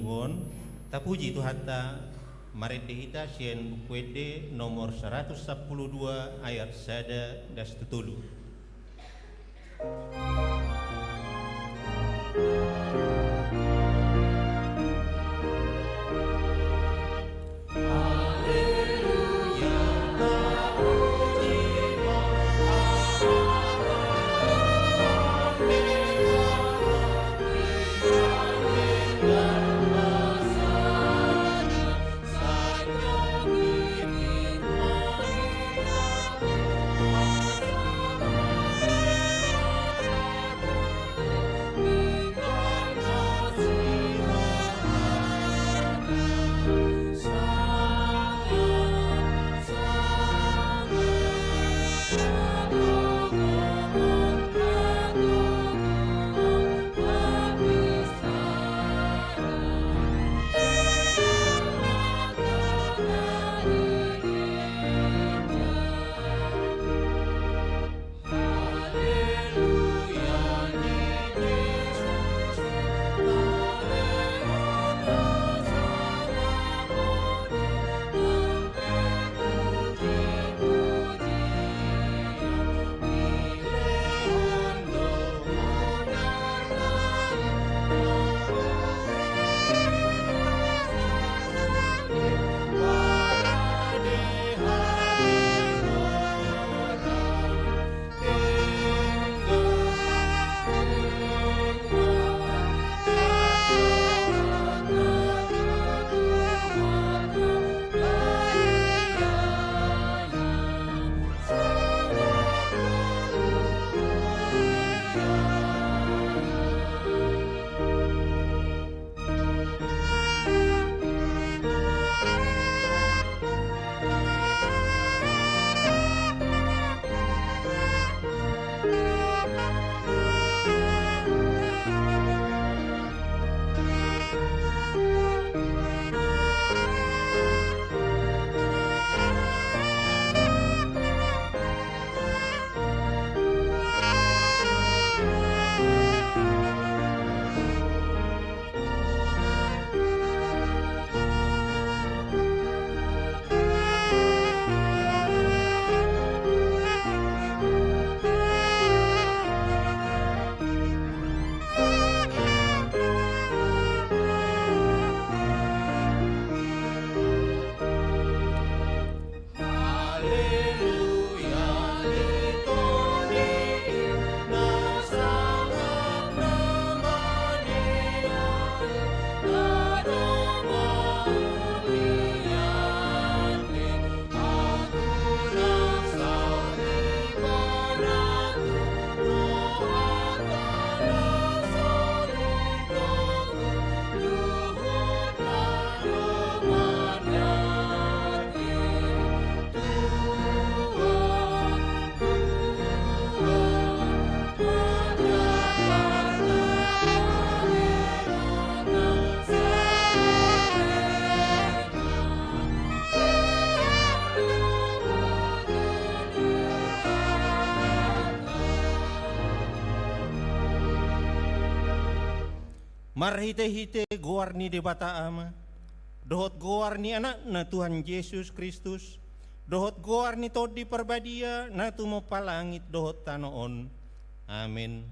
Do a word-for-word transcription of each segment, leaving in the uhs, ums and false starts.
On, tapuji Tuhanta, marende hita sian Buku Ende nomor saratus sampulu dua ayat sada das tu tolu. Marhitehite goar ni Debata Ama, dohot goar ni Anakna Tuhan Jesus Kristus, dohot goar ni Tondi Parbadia na tumompa langit dohot tano on. Amen.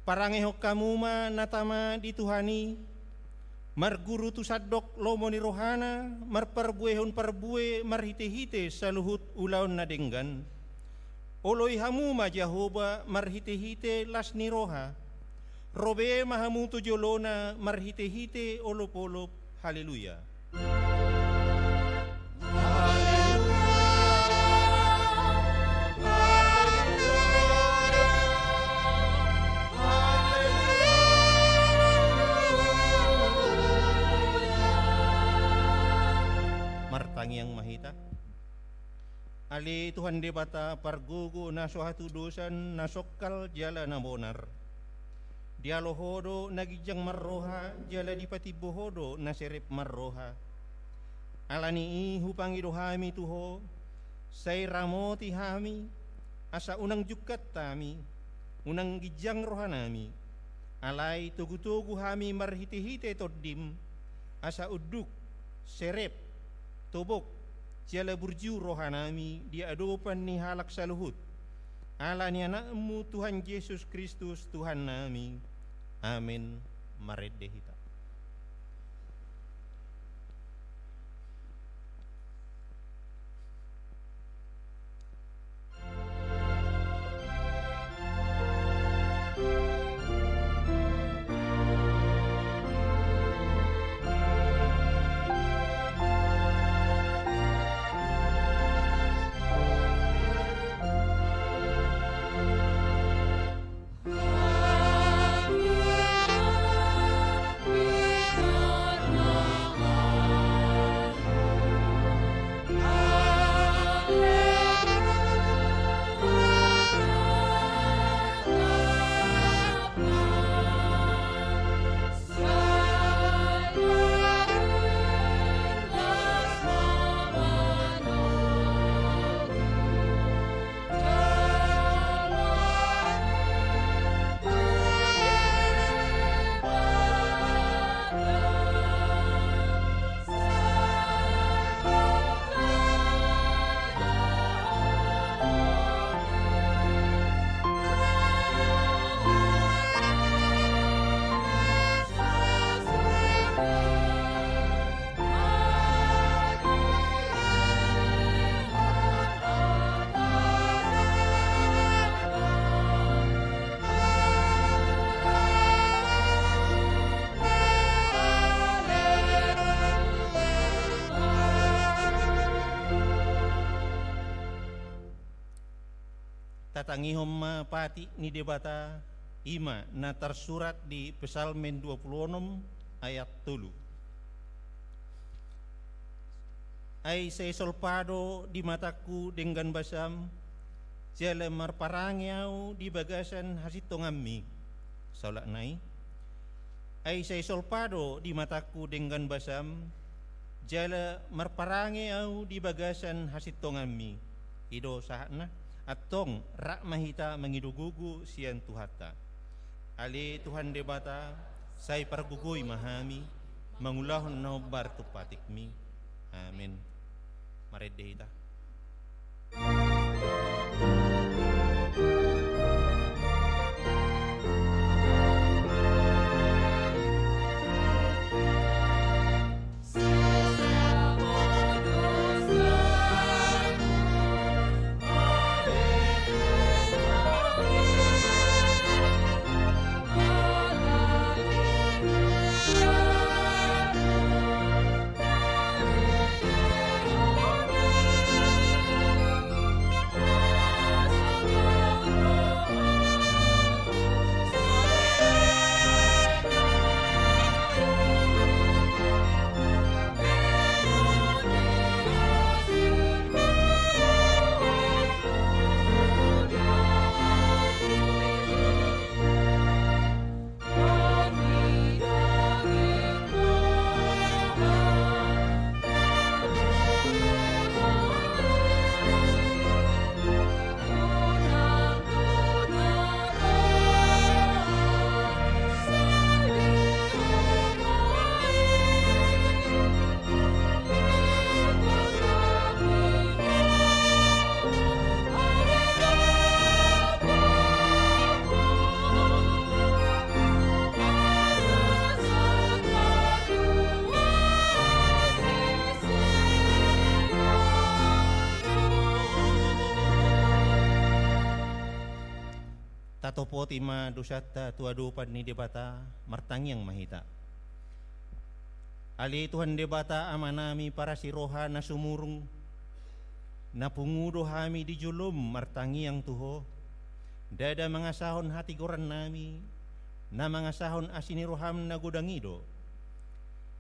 Parangehon hamu ma na tama di Tuhan i, marguru tu sandok lomo ni rohana, marparbuehon parbue marhitehite saluhut ulaon na denggan. Oloi hamu ma Jahowa marhitehite las ni roha, ro be ma hamu tu jolona marhitehite olopolop. Haleluya. Martangiang ma hita. Ale Tuhan Debata pargogo na so hatudosan, na songkal jala na bonar. Dialo Ho do na ginjang marroha, jala dipatimbo Ho do na serep marroha. Ala ni i hupangido hami tu Ho, sai ramoti hami, asa unang jungkat hami, unang ginjang rohanami. Alai togu-togu hami marhite-hite Tondim, asa unduk, serep, tobok, jala burju rohanami di adopan ni halak saluhut. Ala ni Anakmu Tuhan Jesus Kristus, Tuhannami. Amen. Marende hita. Tatangihon ma patik ni Debata, i ma na tarsurat di Psalmen dua pulu onom ayat tolu. Ai sai solpa do di matangku denggan basam, jala marparange ahu di bagasan hasintonganmi. Saulak nai. Ai sai solpa do di matangku denggan basam, jala marparange ahu di bagasan hasintonganmi. I do sahatna, antong rap ma hita mangido gogo sian Tuhanta. Ale Tuhan Debata, sai pargogoi ma hami, mangulahon na hombar tu patikmi. Amen. Marende hita. Tatopoti ma dosanta tu adopan ni Debata, martangiang ma hita. Ale Tuhan Debata Amanami parasi roha na sumurung, na pungu do hami di jolom martangiang tu Ho, ndada mangasahon hatigorannami, na mangasahon asi ni roham na godang i do.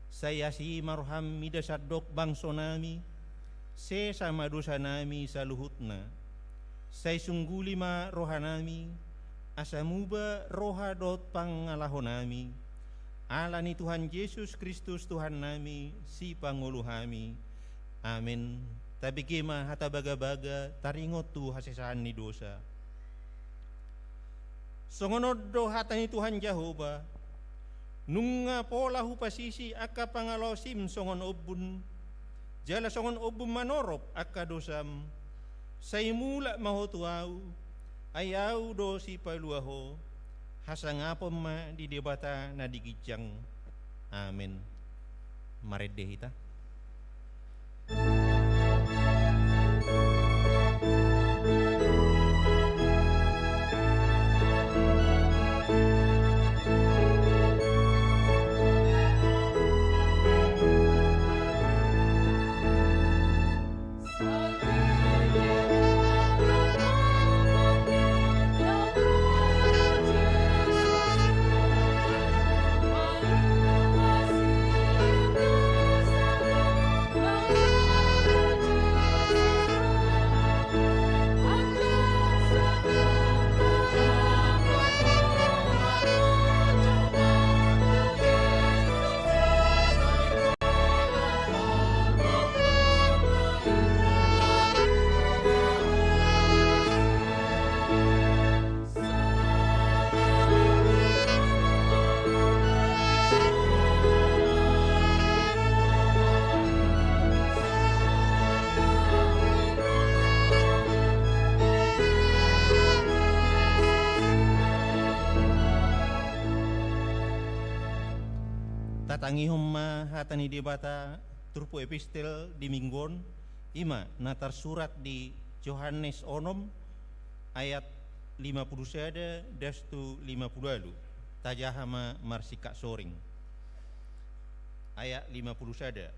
Sai asi ma roham mida sandok bangsonami, sesa ma dosanami saluhutna. Sai sungguli ma rohanami, asa muba roha dohot pangalahonami, ala ni Tuhan Jesus Kristus Tuhannami, Sipangolu hami. Amen. Tabege ma hata bagabaga, taringot tu hasesaan ni dosa. Songon on do hata ni Tuhan Jahowa: Nunga pola hupasisi angka pangalaosim songon ombun, jala songon ombun manorop angka dosam. Sai mulak ma ho tu Ahu, ai Ahu do sipalua ho. Hasangapon ma di Debata na di ginjang. Amen. Marende hita. Tatangihon ma hata ni Debata turpuk epistel di minggu on, i ma na tarsurat di Johannes onom ayat lima pulu sada das tu lima pulu ualu. Tajaha ma marsingkat soring. Ayat lima pulu sada.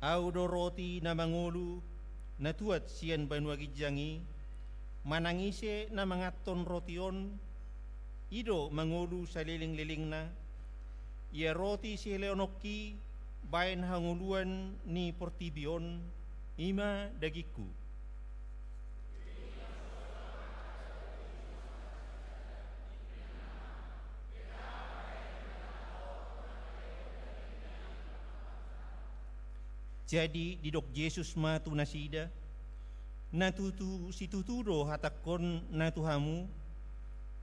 Ahu do roti na mangolu, na tuat sian banua ginjang i. Manang ise na manganhon roti on, i do mangolu salelenglelengna. Ia roti sihelehononki bahen hangoluan ni portibi on, i ma dagingku. Jadi didok Jesus ma tu nasida: Na tutu situtu do hatangkon na tu hamu,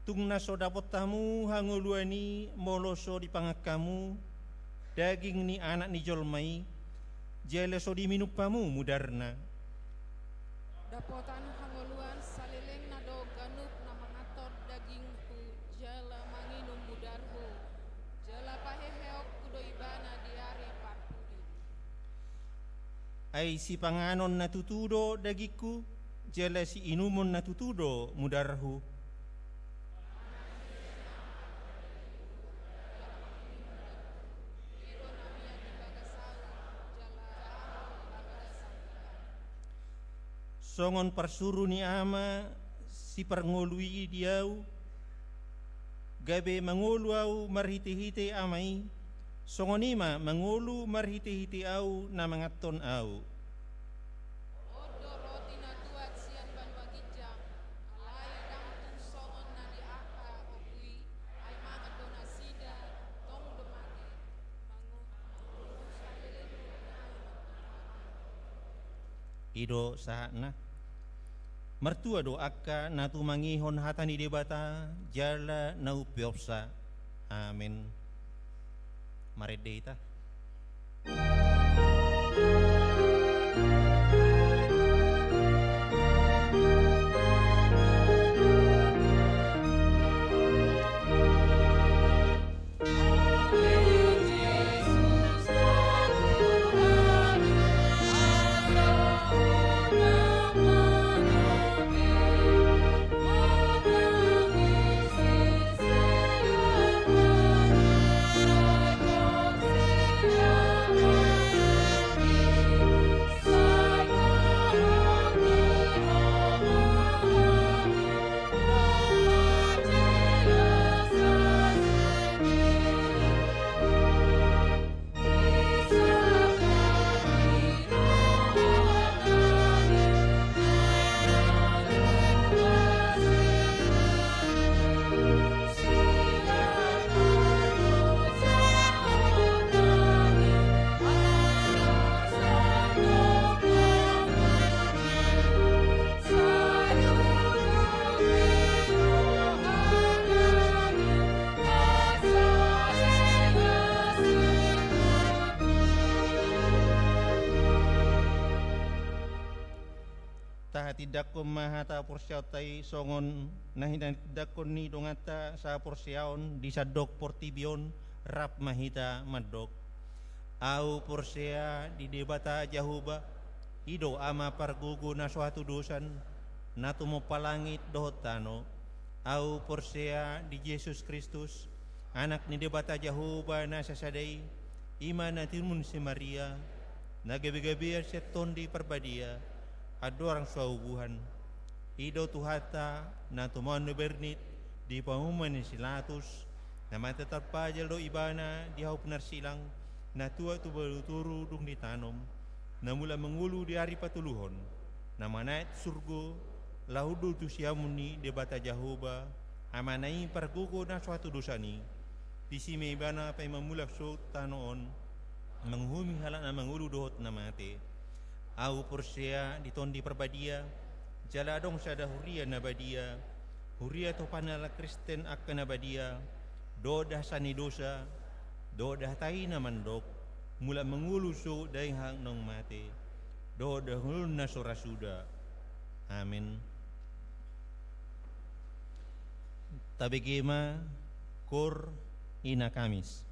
tung na so dapot hamu hangoluan i molo so dipangan hamu daging ni Anak ni jolma i, jala so diminum hamu mudarna. Dapotan hangoluan salelengna do ganup na manganhon dagingku jala manginum mudarhu, jala paheheonku do ibana di ari parpudi. Ai sipanganon na tutu do dagingku, jala siinumon na tutu do mudarhu. Songon parsuru ni Ama siparngolu i di Ahu, gabe mangolu Ahu marhitehite Ama i, songon i ma mangolu marhitehite Ahu na manganhon Ahu. On do roti na tuat sian banua ginjang, alai ndang tung songon na di angka ompu i, ai mangan do nasida, tong do mate. I do sahatna. Martua do angka na tumangihon hata ni Debata jala na umpeopsa. Amen. Marende hita. Tahatindangkon ma hata porseaonta i songon na hinatindangkon ni donganta sahaporseaon di sandok portibi on. Rap ma hita mandok: Ahu porsea di Debata Jahowa, i do Ama pargogo na so hatudosan, na tumompa langit dohot tano. Ahu porsea di Jesus Kristus, Anak ni Debata Jahowa na sasada i, i ma na tinundohon si Maria, na gabegabean sian Tondi Parbadia, andorang so haubuhan. I do Tuhanta, na tumaon na bernit di pamuhuman ni si Latus, na mate tarpajal do Ibana di hau pinarsilang, na tua tu balu toru dung ditanom, na mulak mangolu di ari patoluhon, na manaek tu surgo, laho hundul tu siamun ni Debata Jahowa, Amana i pargogo na so hatudosan i. Disi ma Ibana paima mulak sogot tu tano on, manguhumi halak na mangolu dohot na mate. Ahu porsea di Tondi Parbadia, jala adong sada huria na badia, huria topan ni halak Kristen angka na badia, dohot dasani dosa, dohot hata i na mandok: Mulak mangolu sogot daging halak naung mate, dohot daging na so ra suda. Amen. Tabege ma Koor Ina Kamis.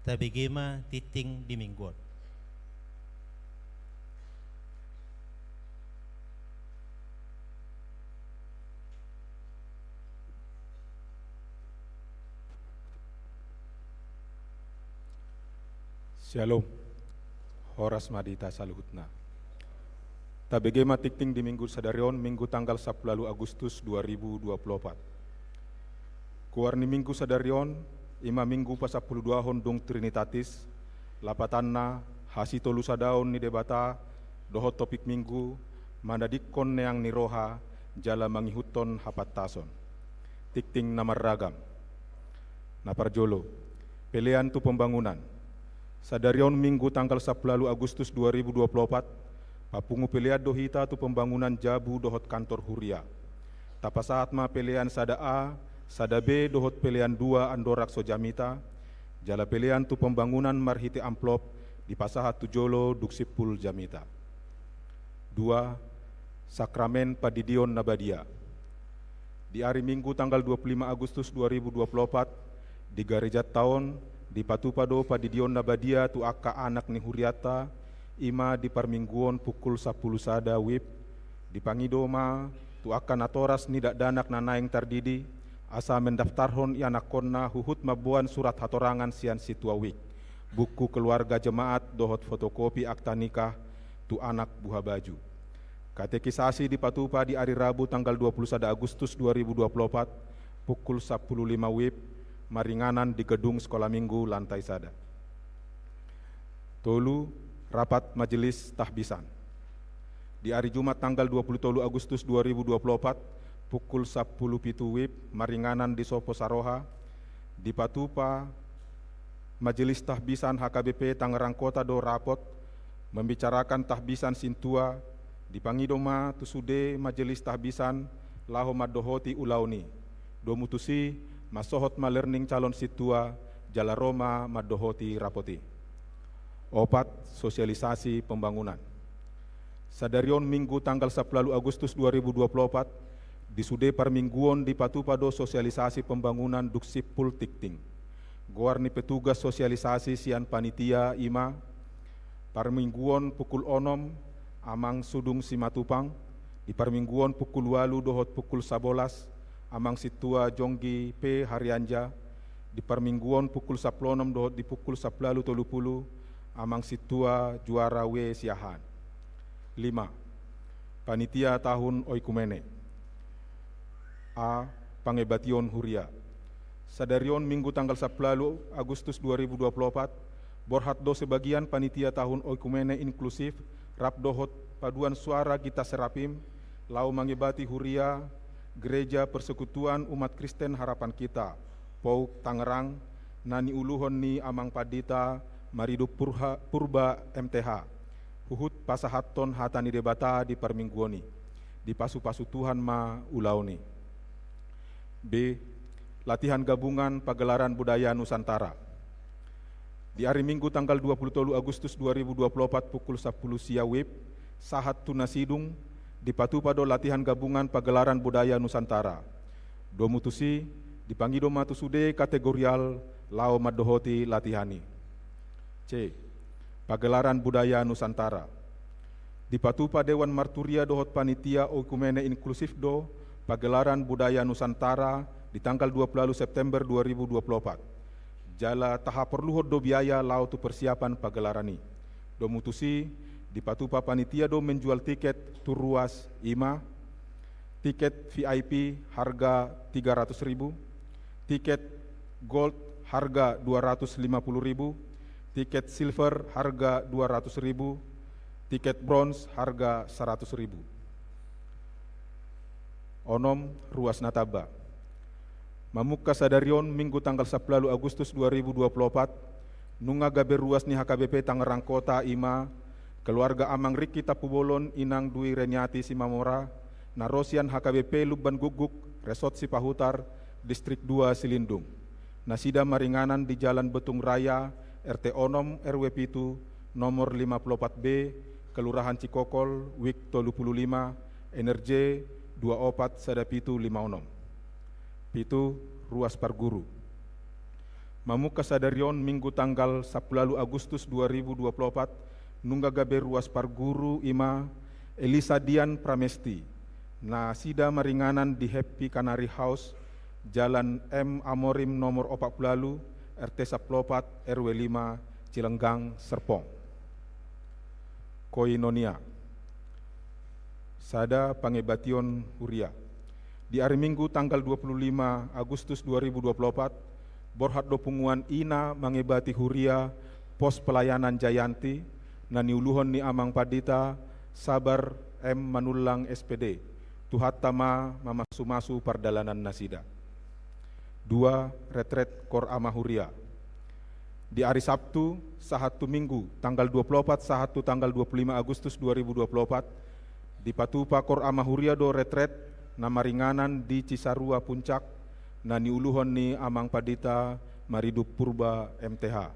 Tabege ma tingting di minggu on. Syalom. Horas ma di hita saluhutna. Tabege ma tingting di minggu sadari on, Minggu tanggal sampulu ualu Agustus dua ribu dua puluh opat. Goar ni minggu sadari on, i ma minggu pasampulu duahon dung Trinitatis, lapatanna hasitolusadaon ni Debata, dohot topik minggu, manadingkon neang ni roha, jala mangihuthon hapantason. Tingting na marragam. Na parjolo, pelean tu pembangunan. Sadari on minggu tanggal sampulu ualu Agustus dua ribu dua puluh opat, papungu pelean do hita tu pembangunan jabu dohot kantor huria. Tapasahat ma pelean sada A, sada B dohot pelean dua andorang so jamita, jala pelean tu pembangunan marhite amplop dipasahat tu jolo dung simpul jamita. Dua, sakramen pandidion na badia. Di ari Minggu tanggal dua puluh lima Agustus dua ribu dua puluh opat, di garejanta on, dipatupa do pandidion na badia tu angka anak ni hurianta, i ma di parmingguon pukul sampulu sada wib, dipangido ma tu angka natoras ni dakdanak na naeng tardidi, asa mendaftarhon ianakhonna huhut mamboan surat hatorangan sian sintua wik, buku keluarga jemaat dohot fotokopi akta nikah tu anak buha baju. Katekisasi dipatupa di ari Rabu tanggal dua puluh sada Agustus dua ribu dua puluh opat, pukul sampulu lima wib, maringanan di gedung Sekolah Minggu lantai sada. Tolu, rapat majelis tahbisan. Di ari Jumat tanggal dua puluh tolu Agustus dua ribu dua puluh opat, pukul sampulu pitu wib, maringanan di Sopo Saroha, dipatupa Majelis Tahbisan H K B P Tangerang Kota do rapot, membicarakan tahbisan sintua, dipangido ma tu sude majelis tahbisan laho mandohoti ulaon i. Domu tusi, mansohot ma learning calon sintua, jala ro ma mandohoti rapot i. Opat, sosialisasi pembangunan. Sadari on Minggu tanggal sampulu ualu Agustus dua ribu dua puluh opat, di sude parmingguon dipatupa do sosialisasi pembangunan dung simpul tingting. Goar ni petugas sosialisasi sian panitia i ma, parmingguon pukul onom, Amang Sudung Simatupang, di parmingguon pukul ualu dohot pukul sabolas, Amang Sintua Jonggi P Harianja, di parmingguon pukul sampulu onom dohot di pukul sampulu ualu tolu pulu, Amang Sintua Juara W Siahaan. Lima, panitia tahun oikumene. A, pangebation huria. Sadari on Minggu tanggal sampulu ualu Agustus dua ribu dua puluh opat, borhat do sebagian panitia tahun oikumene inklusif, rap dohot paduan suara Gita Serapim, laho mangebati huria Gereja Persekutuan Umat Kristen Harapan Kita, Pouk Tangerang, na niuluhon ni Amang Pandita Maridup Purha-, Purba M T H. Huhut pasahathon hata ni Debata di parmingguon i. Dipasupasu Tuhan ma ulaon i. B, latihan gabungan pagelaran budaya Nusantara. Di ari Minggu tanggal dua puluh tolu Agustus dua ribu dua puluh opat pukul sampulu sia wib, sahat tu na sidung, dipatupa do latihan gabungan pagelaran budaya Nusantara. Domu tusi, dipangido ma tu sude kategorial laho mandohoti latihan i. C, pagelaran budaya Nusantara. Dipatupa Dewan Marturia dohot panitia oikumene inklusif do pagelaran budaya Nusantara di tanggal dua puluh ualu September dua ribu dua puluh opat. Jala tahaporluhon do biaya laho tu persiapan pagelaran i. Domu tusi, dipatupa panitia do menjual tiket tu ruas, i ma, tiket V I P harga tiga ratus ribu, tiket gold harga dua ratus lima puluh ribu, tiket silver harga dua ratus ribu, tiket bronze harga seratus ribu. Onom, ruas na tamba. Mamungka sadari on Minggu tanggal sampulu ualu Agustus dua ribu dua puluh opat, nunga gabe ruas ni H K B P Tangerang Kota, i ma, keluarga Amang Riki Tampubolon, Inang Dwi Reniati Simamora, na ro sian H K B P Lumban Guguk, Resort Sipahutar, Distrik dua Silindung. Nasida maringanan di Jalan Betung Raya, R T onom, R W pitu, nomor lima puluh opat B, Kelurahan Cikokol, wik tolu puluh lima, N R J dua opat sada pitu lima onom. Pitu, ruas parguru. Mamungka sadari on, Minggu tanggal sampulu ualu Agustus dua ribu dua puluh opat, nunga gabe ruas parguru i ma Elisa Dian Pramesti. Nasida maringanan di Happy Canary House, Jalan M Amorim nomor opat pulu ualu, R T sampulu opat, R W lima, Cilenggang, Serpong. Koinonia. Sada pangebation huria. Di ari Minggu tanggal dua pulu lima Agustus dua ribu dua pulu opat, borhat do punguan i na mangebati huria Pos Pelayanan Jayanti, na niuluhon ni Amang Pandita Sabar M Manullang, S P D. Tuhanta ma mamasumasu pardalanan nasida. Dua, retret Koor Ama Huria. Di ari Sabtu sahat tu Minggu, tanggal dua pulu opat sahat tu tanggal dua pulu lima Agustus dua ribu dua pulu opat, dipatupa Koor Ama Huria do retret na maringanan di Cisarua Puncak, na niuluhon ni Amang Pandita Maridup Purba, M T H.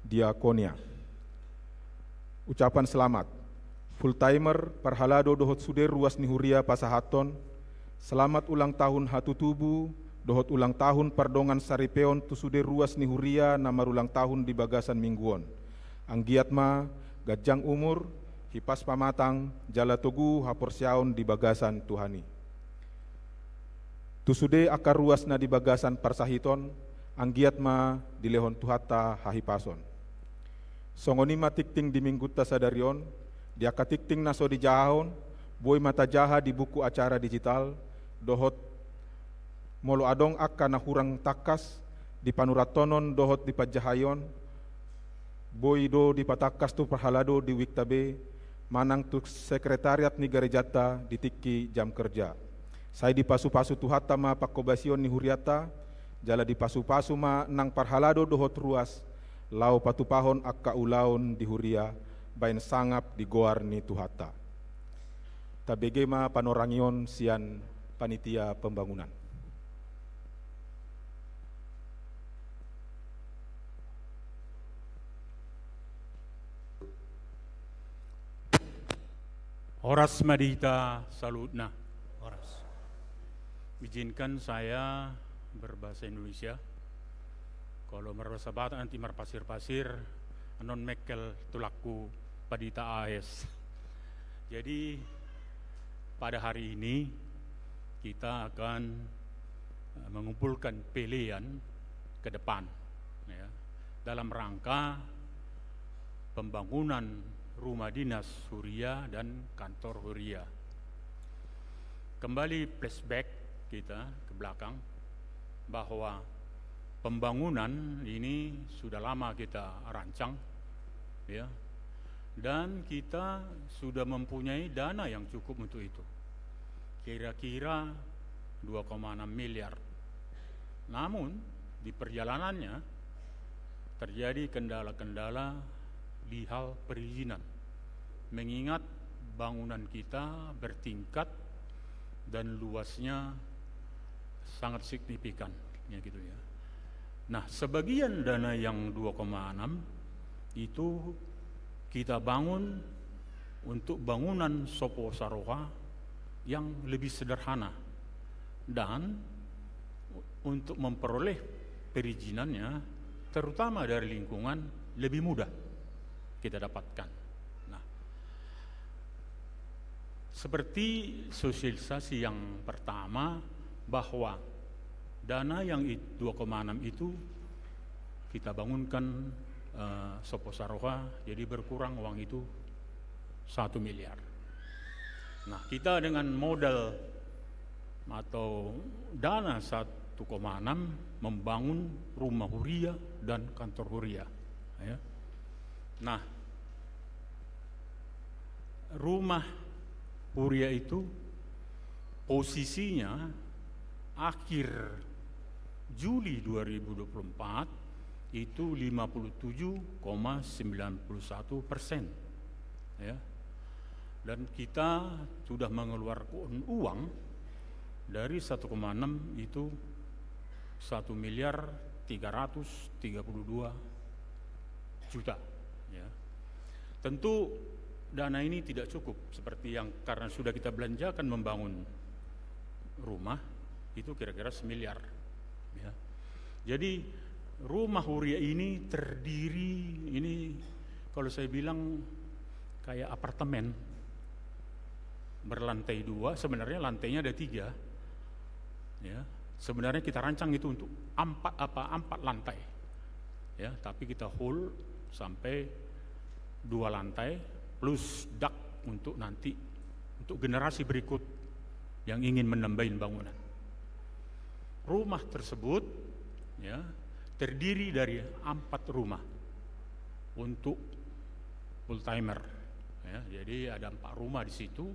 Diakonia. Ucapan selamat. Full timer, parhalado dohot sude ruas ni huria pasahathon selamat ulang tahun hatutubu dohot ulang tahun pardongansaripeon tu sude ruas ni huria na marulang tahun di bagasan minggu on. Anggiat ma ganjang umur, hipas pamatang, jala togu haporseaon di bagasan Tuhan i. Tu sude angka ruas na di bagasan parsahiton, anggiat ma dilehon Tuhanta hahipason. Songon i ma tingting di Minggunta sadari on. Di angka tingting na so dijahahon, boi ma tajaha di buku acara digital, dohot molo adong angka na hurang tangkas di panurathonon dohot di panjahaion, boi do dipatangkas tu parhalado di uikta be manang tu sekretariat ni garejanta di tingki jam kerja. Sai dipasupasu Tuhanta ma panghobasion ni hurianta, jala dipasupasu ma nang parhalado dohot ruas laho patupahon angka ulaon di huria baen sangap di goar ni Tuhanta. Tabege ma panorangion sian panitia pembangunan. Horas ma di hita saluhutna. Horas. Izinkan saya berbahasa Indonesia. Kalau berbahasa Batak nanti marpasir-pasir, annon mengkel tulangku Pandita A S. Jadi, pada hari ini kita akan, eh, mengumpulkan pelean ke depan, ya, dalam rangka pembangunan rumah dinas huria dan kantor huria. Kembali flashback kita ke belakang, bahwa pembangunan ini sudah lama kita rancang, ya, dan kita sudah mempunyai dana yang cukup untuk itu, kira-kira dua koma enam miliar. Namun, di perjalanannya terjadi kendala-kendala di hal perizinan, mengingat bangunan kita bertingkat dan luasnya sangat signifikan, ya, gitu, ya. Nah, sebagian dana yang dua koma enam itu kita bangun untuk bangunan Sopo Saroha yang lebih sederhana dan untuk memperoleh perizinannya, terutama dari lingkungan, lebih mudah kita dapatkan. Nah, seperti sosialisasi yang pertama, bahwa dana yang it-, dua koma enam itu kita bangunkan, eh, Sopo Saroha, jadi berkurang uang itu satu miliar. Nah, kita dengan modal atau dana satu koma enam membangun rumah huria dan kantor huria, ya. Nah, rumah huria itu posisinya akhir Juli dua ribu dua puluh empat itu lima puluh tujuh koma sembilan puluh satu persen, ya. Dan kita sudah mengeluarkan uang dari satu koma enam itu satu miliar tiga ratus tiga puluh dua juta, ya. Tentu dana ini tidak cukup, seperti yang karena sudah kita belanjakan membangun rumah, itu kira-kira semiliar, ya. Jadi, rumah huria ini terdiri, ini kalau saya bilang kayak apartemen berlantai dua, sebenarnya lantainya ada tiga. Ya, sebenarnya kita rancang itu untuk empat, apa, empat lantai. Ya, tapi kita hold sampai dua lantai plus dak untuk nanti, untuk generasi berikut yang ingin menambahin bangunan. Rumah tersebut, ya, terdiri dari empat rumah untuk full timer. Ya, jadi ada empat rumah di situ.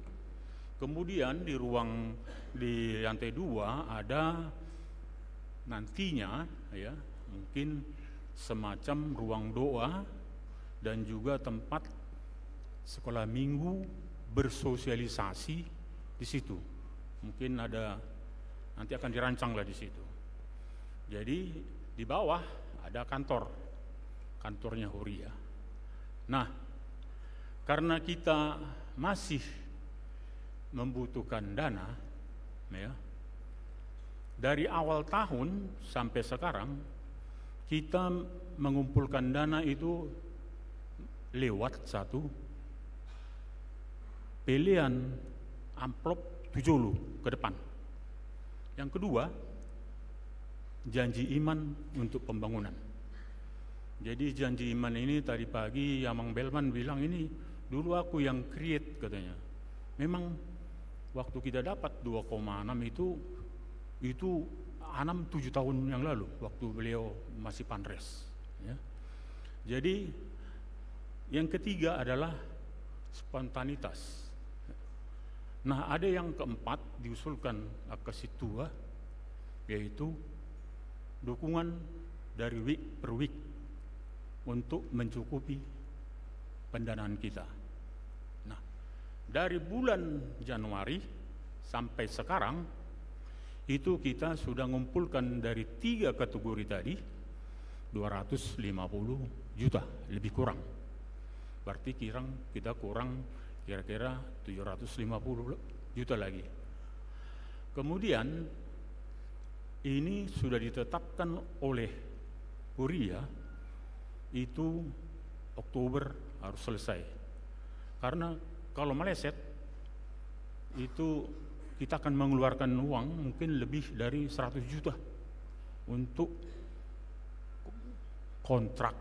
Kemudian di ruang, di lantai dua ada nantinya, ya, mungkin semacam ruang doa dan juga tempat sekolah minggu, bersosialisasi di situ. Mungkin ada, nanti akan dirancang lah di situ. Jadi, di bawah ada kantor, kantornya huria. Nah, karena kita masih membutuhkan dana, ya, dari awal tahun sampai sekarang, kita mengumpulkan dana itu lewat satu, pelean amplop tu jolo ke depan. Yang kedua, janji iman untuk pembangunan. Jadi, janji iman ini, tadi pagi Amang Belman bilang, ini dulu aku yang create, katanya. Memang waktu kita dapat dua koma enam itu, itu enam tujuh tahun yang lalu, waktu beliau masih Panres, ya. Jadi, yang ketiga adalah spontanitas. Nah, ada yang keempat diusulkan angka sintua, yaitu dukungan dari week per week untuk mencukupi pendanaan kita. Nah, dari bulan Januari sampai sekarang, itu kita sudah ngumpulkan dari tiga kategori tadi dua ratus lima puluh juta, lebih kurang. Berarti kirang, kita kurang kira-kira tujuh ratus lima puluh juta lagi. Kemudian, ini sudah ditetapkan oleh huria, itu Oktober harus selesai. Karena kalau meleset, itu kita akan mengeluarkan uang mungkin lebih dari seratus juta untuk kontrak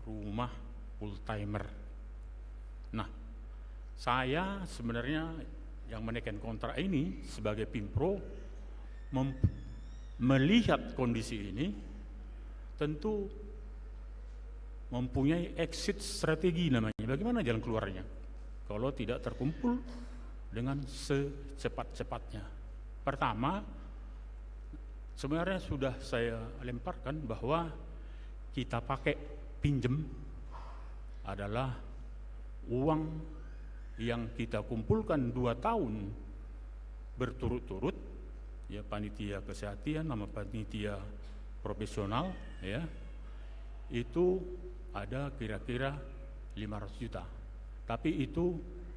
rumah full timer. Nah, saya sebenarnya yang menekan kontrak ini sebagai Pimpro mem-, melihat kondisi ini, tentu mempunyai exit strategi namanya. Bagaimana jalan keluarnya? Kalau tidak terkumpul dengan secepat-cepatnya. Pertama, sebenarnya sudah saya lemparkan bahwa kita pakai pinjem adalah uang yang kita kumpulkan dua tahun berturut-turut, ya, panitia kesehatan sama panitia profesional, ya, itu ada kira-kira lima ratus juta. Tapi itu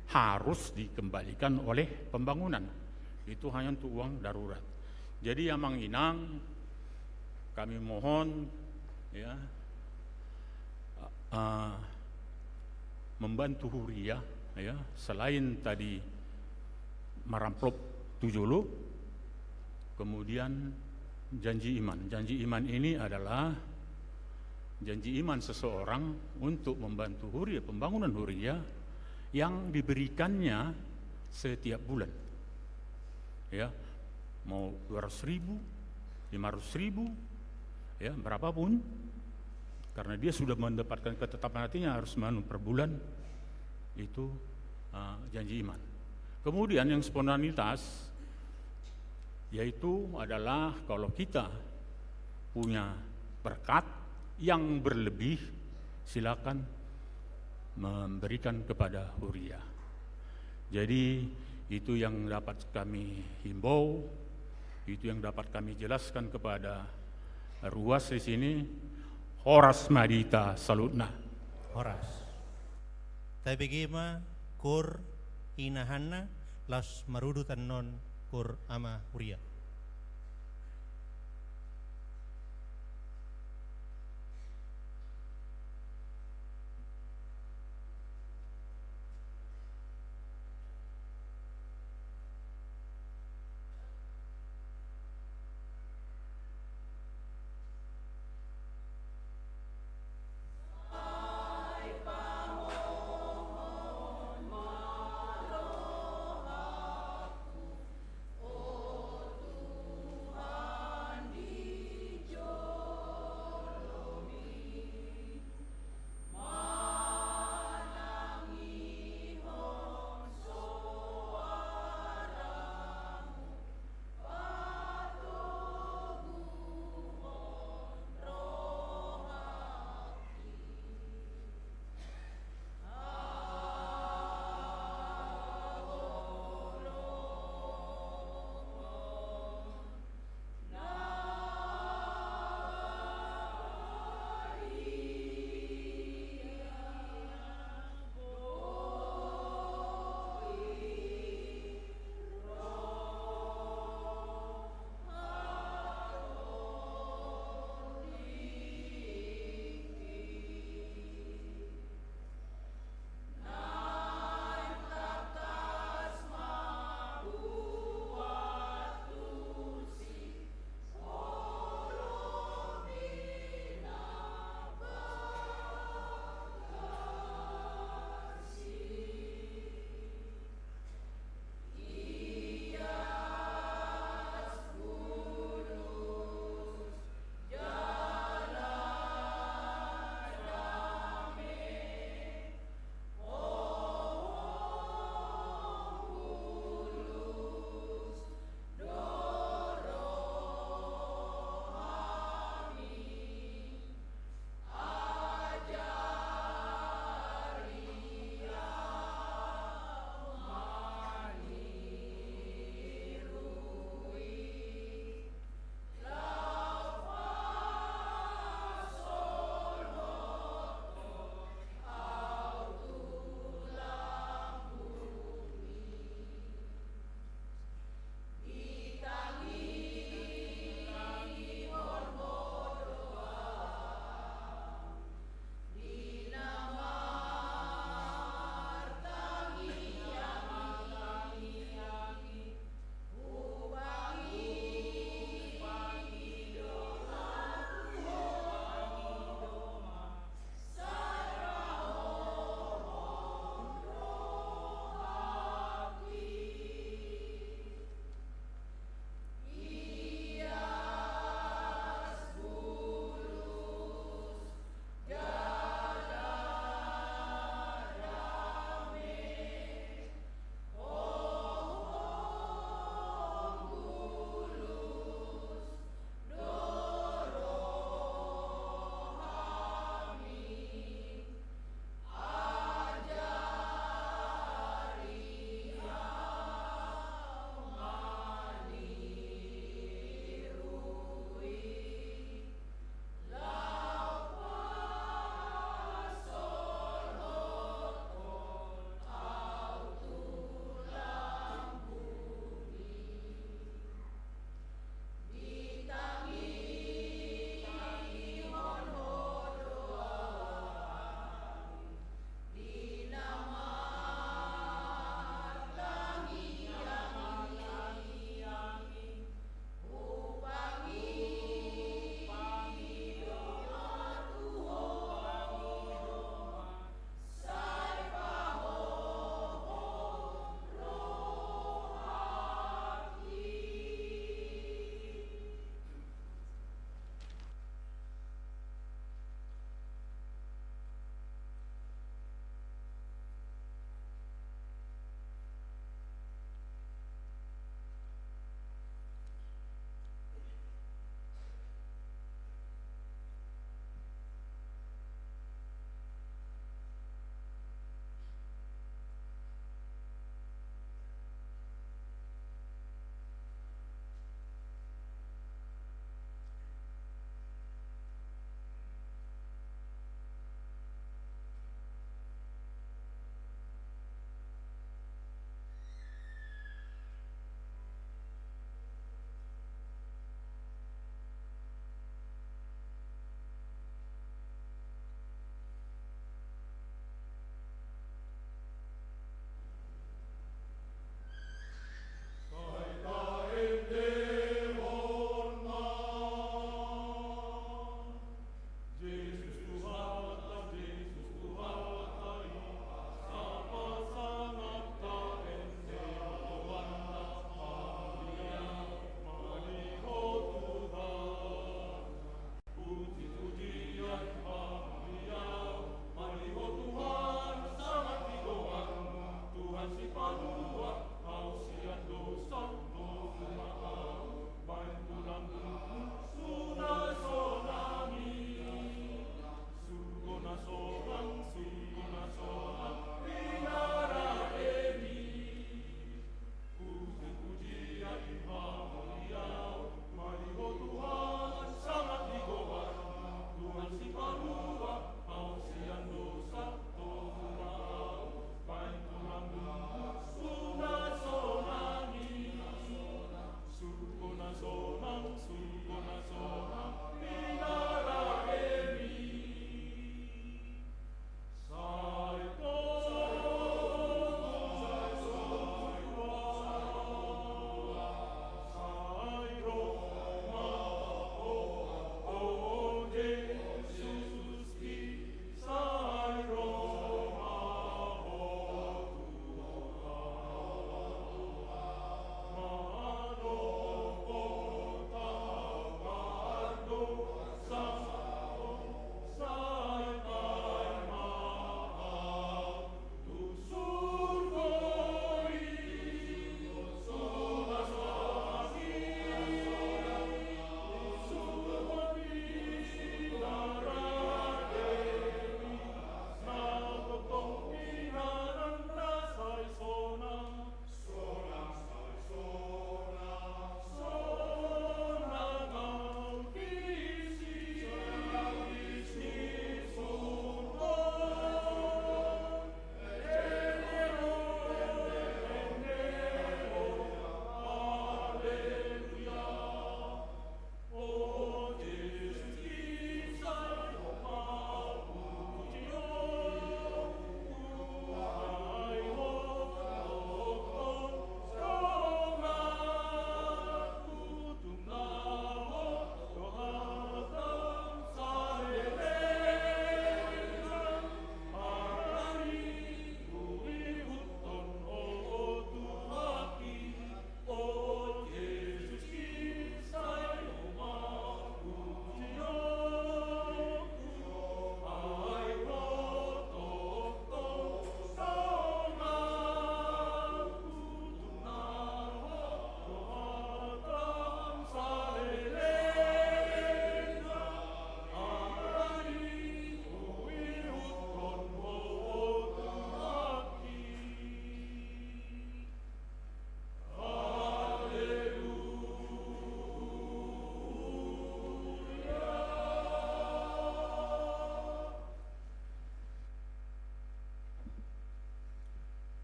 harus dikembalikan oleh pembangunan. Itu hanya untuk uang darurat. Jadi, Amang Inang, kami mohon, ya, eh, membantu huria, ya, selain tadi maramplop tu jolo, kemudian janji iman. Janji iman ini adalah janji iman seseorang untuk membantu huria, pembangunan huria yang diberikannya setiap bulan. Ya, mau dua ratus ribu, lima ratus ribu, ya, berapapun, karena dia sudah mendapatkan ketetapan, artinya harus manu per bulan, itu, eh, janji iman. Kemudian yang spontanitas, yaitu adalah kalau kita punya berkat yang berlebih, silakan memberikan kepada huria. Jadi, itu yang dapat kami himbau, itu yang dapat kami jelaskan kepada ruas di sini. Horas ma di hita saluhutna. Horas. Tabege ma kur inahanna, laos marudutan non kur ama huria.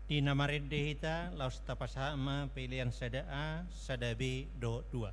Di na marende hita, laos tapasahat ma pelean sada A, sada B dohot dua.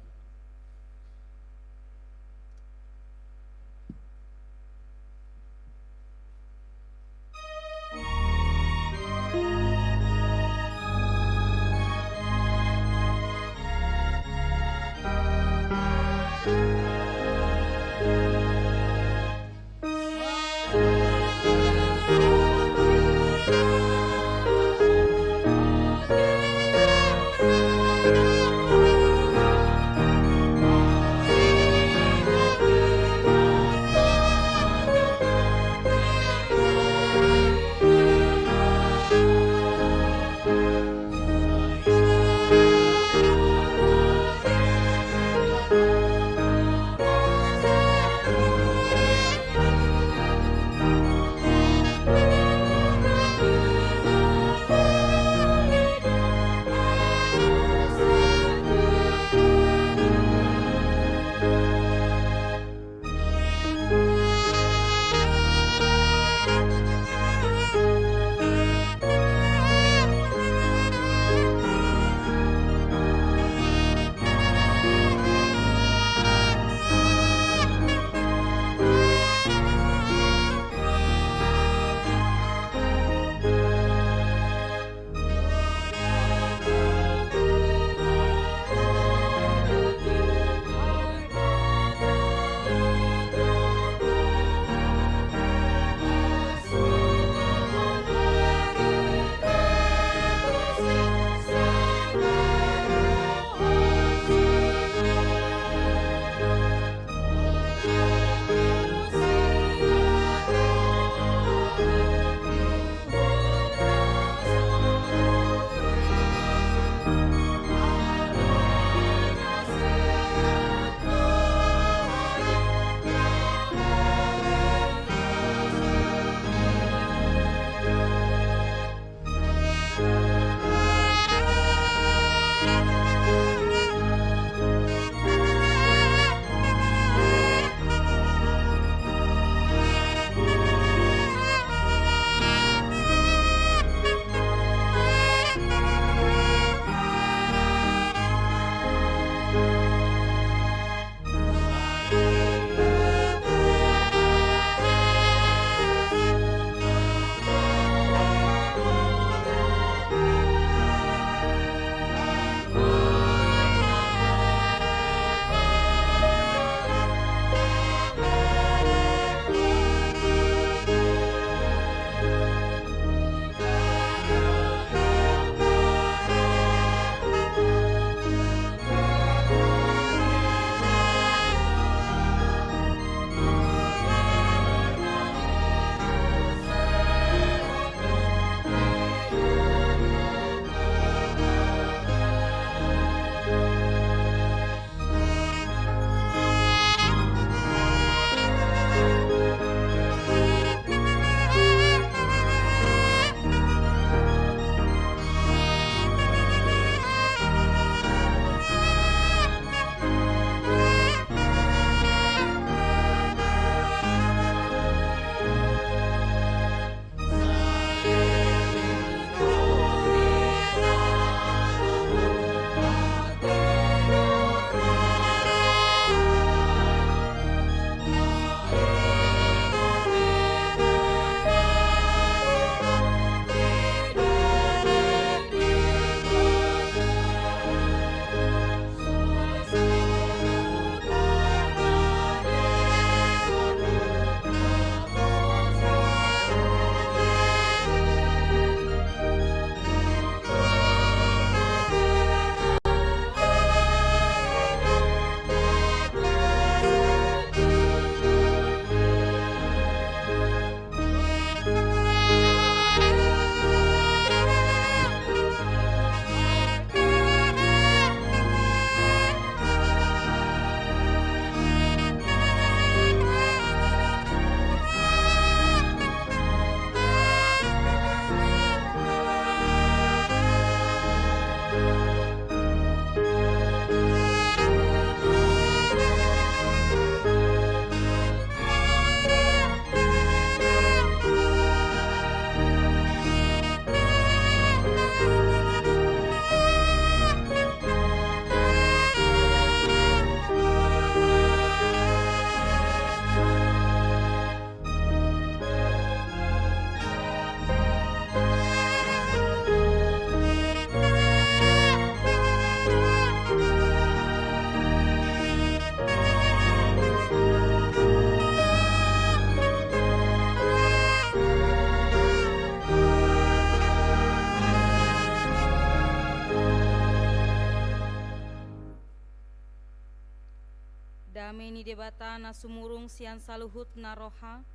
Dame ni Debata na sumurung sian saluhutna roha,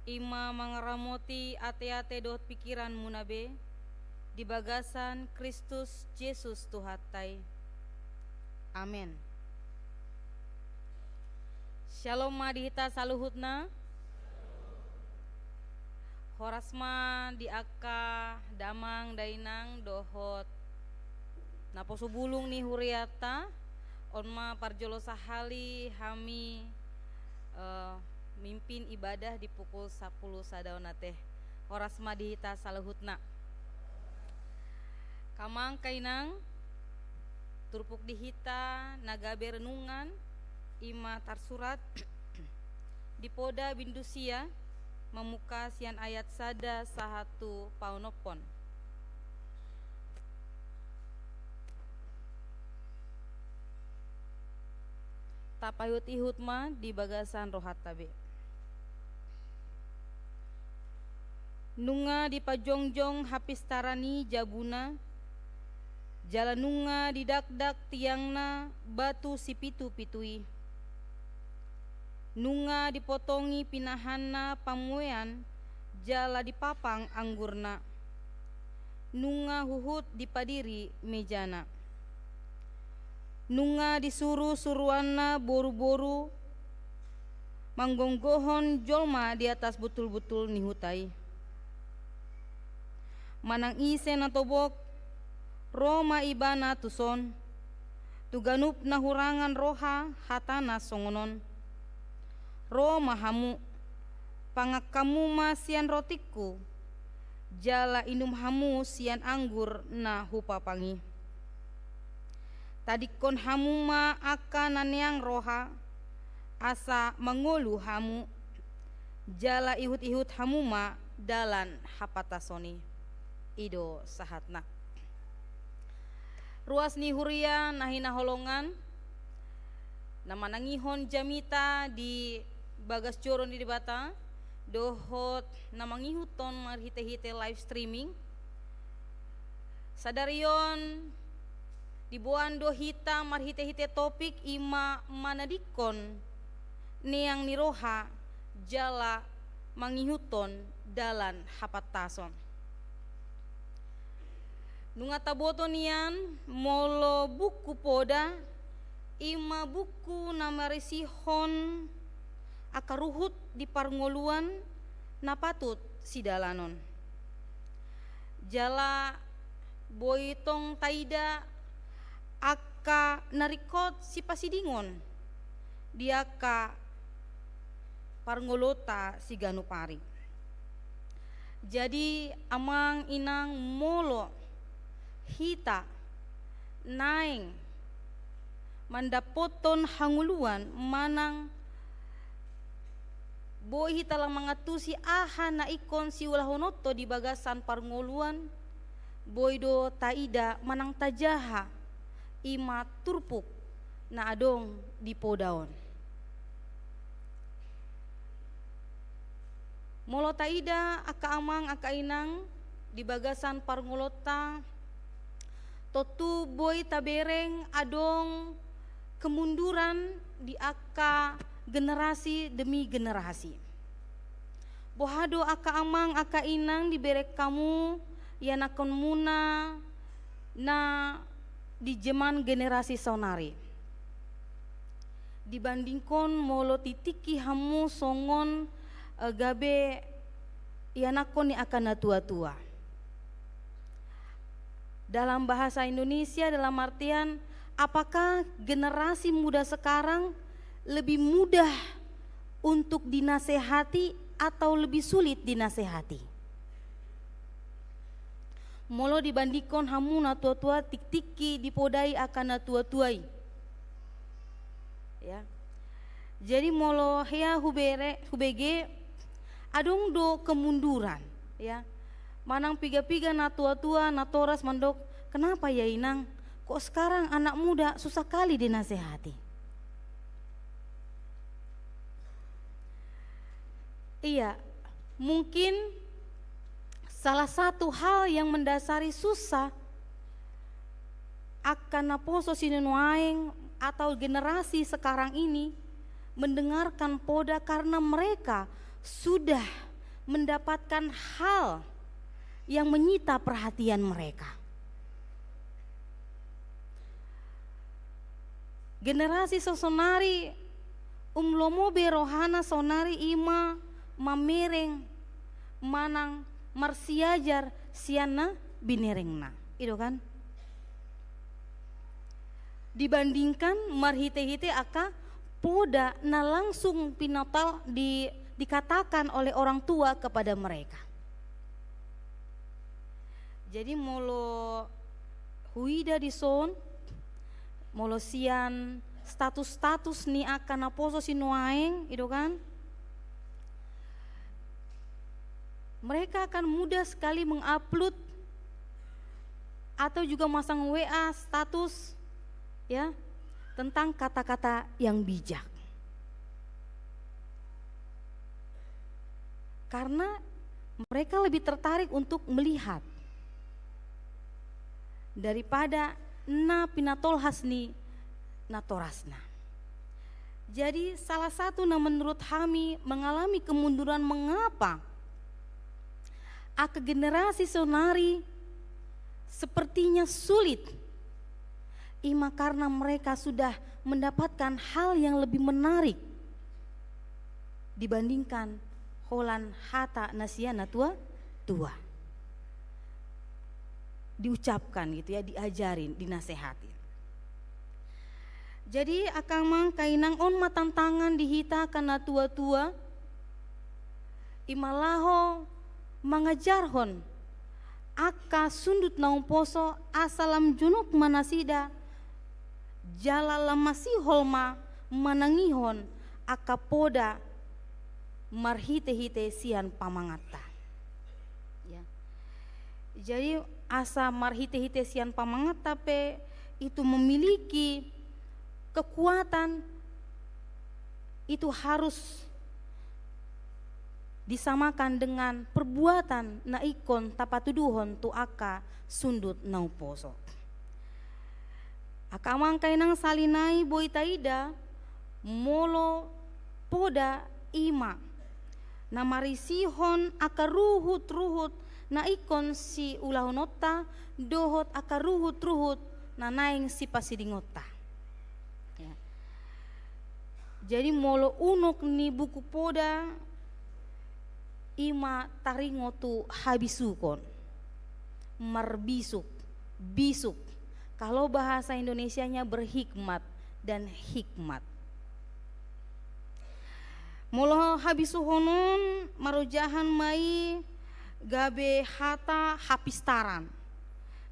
i ma mangaramoti ateate dohot pingkiranmuna be, di bagasan Kristus Jesus Tuhanta i. Amen. Syalom ma di hita saluhutna. Horas ma di angka damang dainang dohot naposo bulung ni hurianta. On ma parjolo sahali hami, eh, mimpin ibadah di pukul sampulu sada on ate. Horas ma di hita saluhutna. Angka amang, angka inang, turpuk di hita na gabe renungan, i ma tarsurat di Poda bindu sia, mamungka sian ayat sada sahat tu paonomhon. Tapaihut-ihut ma di bagasan rohanta be. Nunga dipajongjong hapistaran i jabuna, jala nunga didakdak tiangna batu sipitu-pitu i. Nunga dipotongi pinahanna pamuean, jala dipapang anggurna. Nunga huhut dipadiri mejana. Nunga disuru suruanna boru-boru manggonggohon jolma di atas butul-butul ni huta i. Manang ise na tobok, ro ma ibana tuson, tu ganup na hurangan roha hatana songon on. Ro ma hamu, pangan hamu ma sian rotingku, jala inum hamu sian anggur na hupapang i. Tadingkon hamu ma angka na neang roha, asa mangolu hamu, jala ihut-ihut hamu ma dalan hapantason i. I do sahatna. Ruas ni huria na hinaholongan, na manangihon jamita di bagas joro ni Debata, dohot na mangihuthon marhite-hite live streaming. Sadari on, diboan do hita marhite-hite topik i ma manadingkon neang ni roha jala mangihuthon dalan hapantason. Nunga taboto nian molo buku Poda, i ma buku na marisihon angka ruhut di parngoluan na patut sidalanon. Jala boi tong taida angka na ringkot sipasidingon di angka parngoluonta siganup ari. Jadi, amang inang, molo hita naeng mandapothon hangoluan manang boi hita laho mangantusi aha na ingkon siulahononta di bagasan parngoluan, boi do taida manang tajaha i ma turpuk na adong di Poda on. Molo taida angka amang, angka inang, di bagasan parngoluonta, tontu boi tabereng adong kemunduran di angka generasi demi generasi. Boha do angka amang, angka inang, dibereng hamu ianakkonmuna na di jaman generasi saonari? Dibandingkon molo tingtingki hamu songon, eh, gabe ianakkon ni angka na tua-tua. Dalam bahasa Indonesia, dalam artian, apakah generasi muda sekarang lebih mudah untuk dinasehati atau lebih sulit dinasehati? Molo dibandingkon hamu na tua-tua, tingtingki dipodai angka na tua-tua i. Ya. Jadi molo hea hubere, hubege, adong do kemunduran, ya. Manang piga-piga na tua-tua, natoras mandok, "Kenapa ya, Inang? Kok sekarang anak muda susah kali dinasehati?" Iya, mungkin salah satu hal yang mendasari susah angka naposo sinuaeng, atau generasi sekarang ini mendengarkan Poda karena mereka sudah mendapatkan hal yang menyita perhatian mereka. Generasi sasonari um lomo be rohana, sonari ima mamereng manang marsiajar sian na binerengna. I do kan? Dibandingkan marhite-hite angka poda na langsung pinatol di, dikatakan oleh orang tua kepada mereka. Jadi molo huida dison, molo sian status-status ni angka naposo sinuaeng, i do kan? Mereka akan mudah sekali mengupload atau juga masang W A status, ya, tentang kata-kata yang bijak. Karena mereka lebih tertarik untuk melihat daripada na pinatolhas ni natorasna. Jadi, salah satu na menurut hami mengalami kemunduran, mengapa angka generasi sonari sepertinya sulit, ima karena mereka sudah mendapatkan hal yang lebih menarik dibandingkan holan hata na sian natua-tua diucapkan gitu ya, diajarin, dinasehati. Jadi, angka amang, angka inang, on ma tantangan di hita angka natua-tua, ima laho mangajarhon angka sundut na umposo asa lam jonok ma nasida jala lam masihol ma manangihon angka poda marhite-hite sian pamanganta. Ya. Jadi, asa marhite-hite sian pamanganta pe itu memiliki kekuatan, itu harus disamakan dengan perbuatan na ingkon tapatuduhon tu angka sundut na umposo. Angka amang, angka inang, sahali nai boi taida molo poda ima na marisihon angka ruhut-ruhut na ingkon siulahononta dohot angka ruhut-ruhut na naeng sipasidingonta. Ya. Jadi, molo unok ni buku poda, ima taringot tu habisukon, marbisuk, bisuk. Kalau bahasa Indonesianya berhikmat dan hikmat. Molo habisuhon on marojahan ma i gabe hata hapistaran,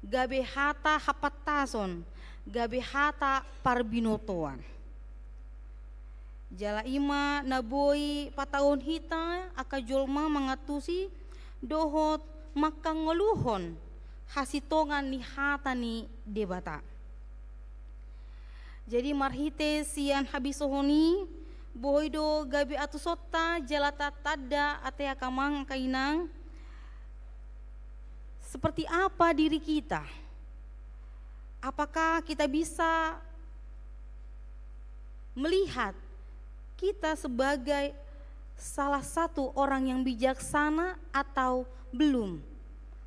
gabe hata hapantason, gabe hata parbinotoan. Jala ima na boi pataon hita angka jolma mangantusi dohot mangkangoluhon hasintongan ni hata ni Debata. Jadi, marhite sian habisuhon i, boi do gabe antusonta jala tatanda ate, angka amang, angka inang, seperti apa diri kita. Apakah kita bisa melihat kita sebagai salah satu orang yang bijaksana atau belum?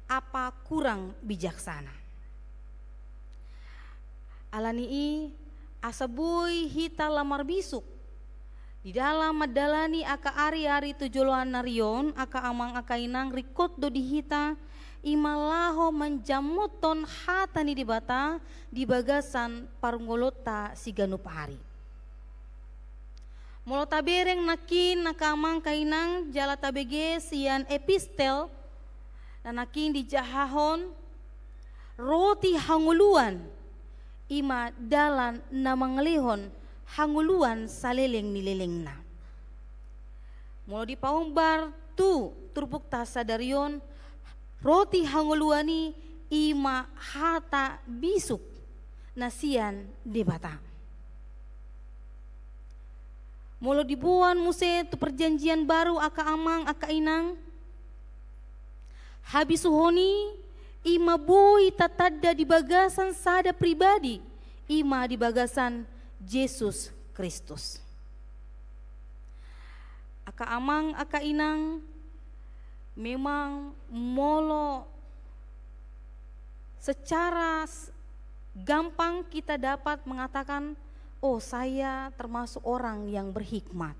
Apa kurang bijaksana? Alani i, asa boi hita lam marbisuk di dalan mandalani angka ari-ari tu joloan ni ari on, angka amang, angka inang, ringkot do di hita ima laho manjamothon hata ni Debata di bagasan parngoluonta siganup ari. Molo tabereng nangkin, angka amang, angka inang, jala tabege sian epistel na nangkin dijahahon, roti hangoluan ima dalan na mangalehon hangoluan saleleng ni lelengna. Molo dipaombar tu turpukta sadari on, roti hangoluan i ima hata bisuk na sian Debata. Molo diboan muse tu Perjanjian Baru, angka amang, angka inang, habisuhon i ima boi tatanda di bagasan sada pribadi, ima di bagasan Jesus Kristus. Angka amang, angka inang, memang molo secara s-, gampang kita dapat mengatakan, "Oh, saya termasuk orang yang berhikmat.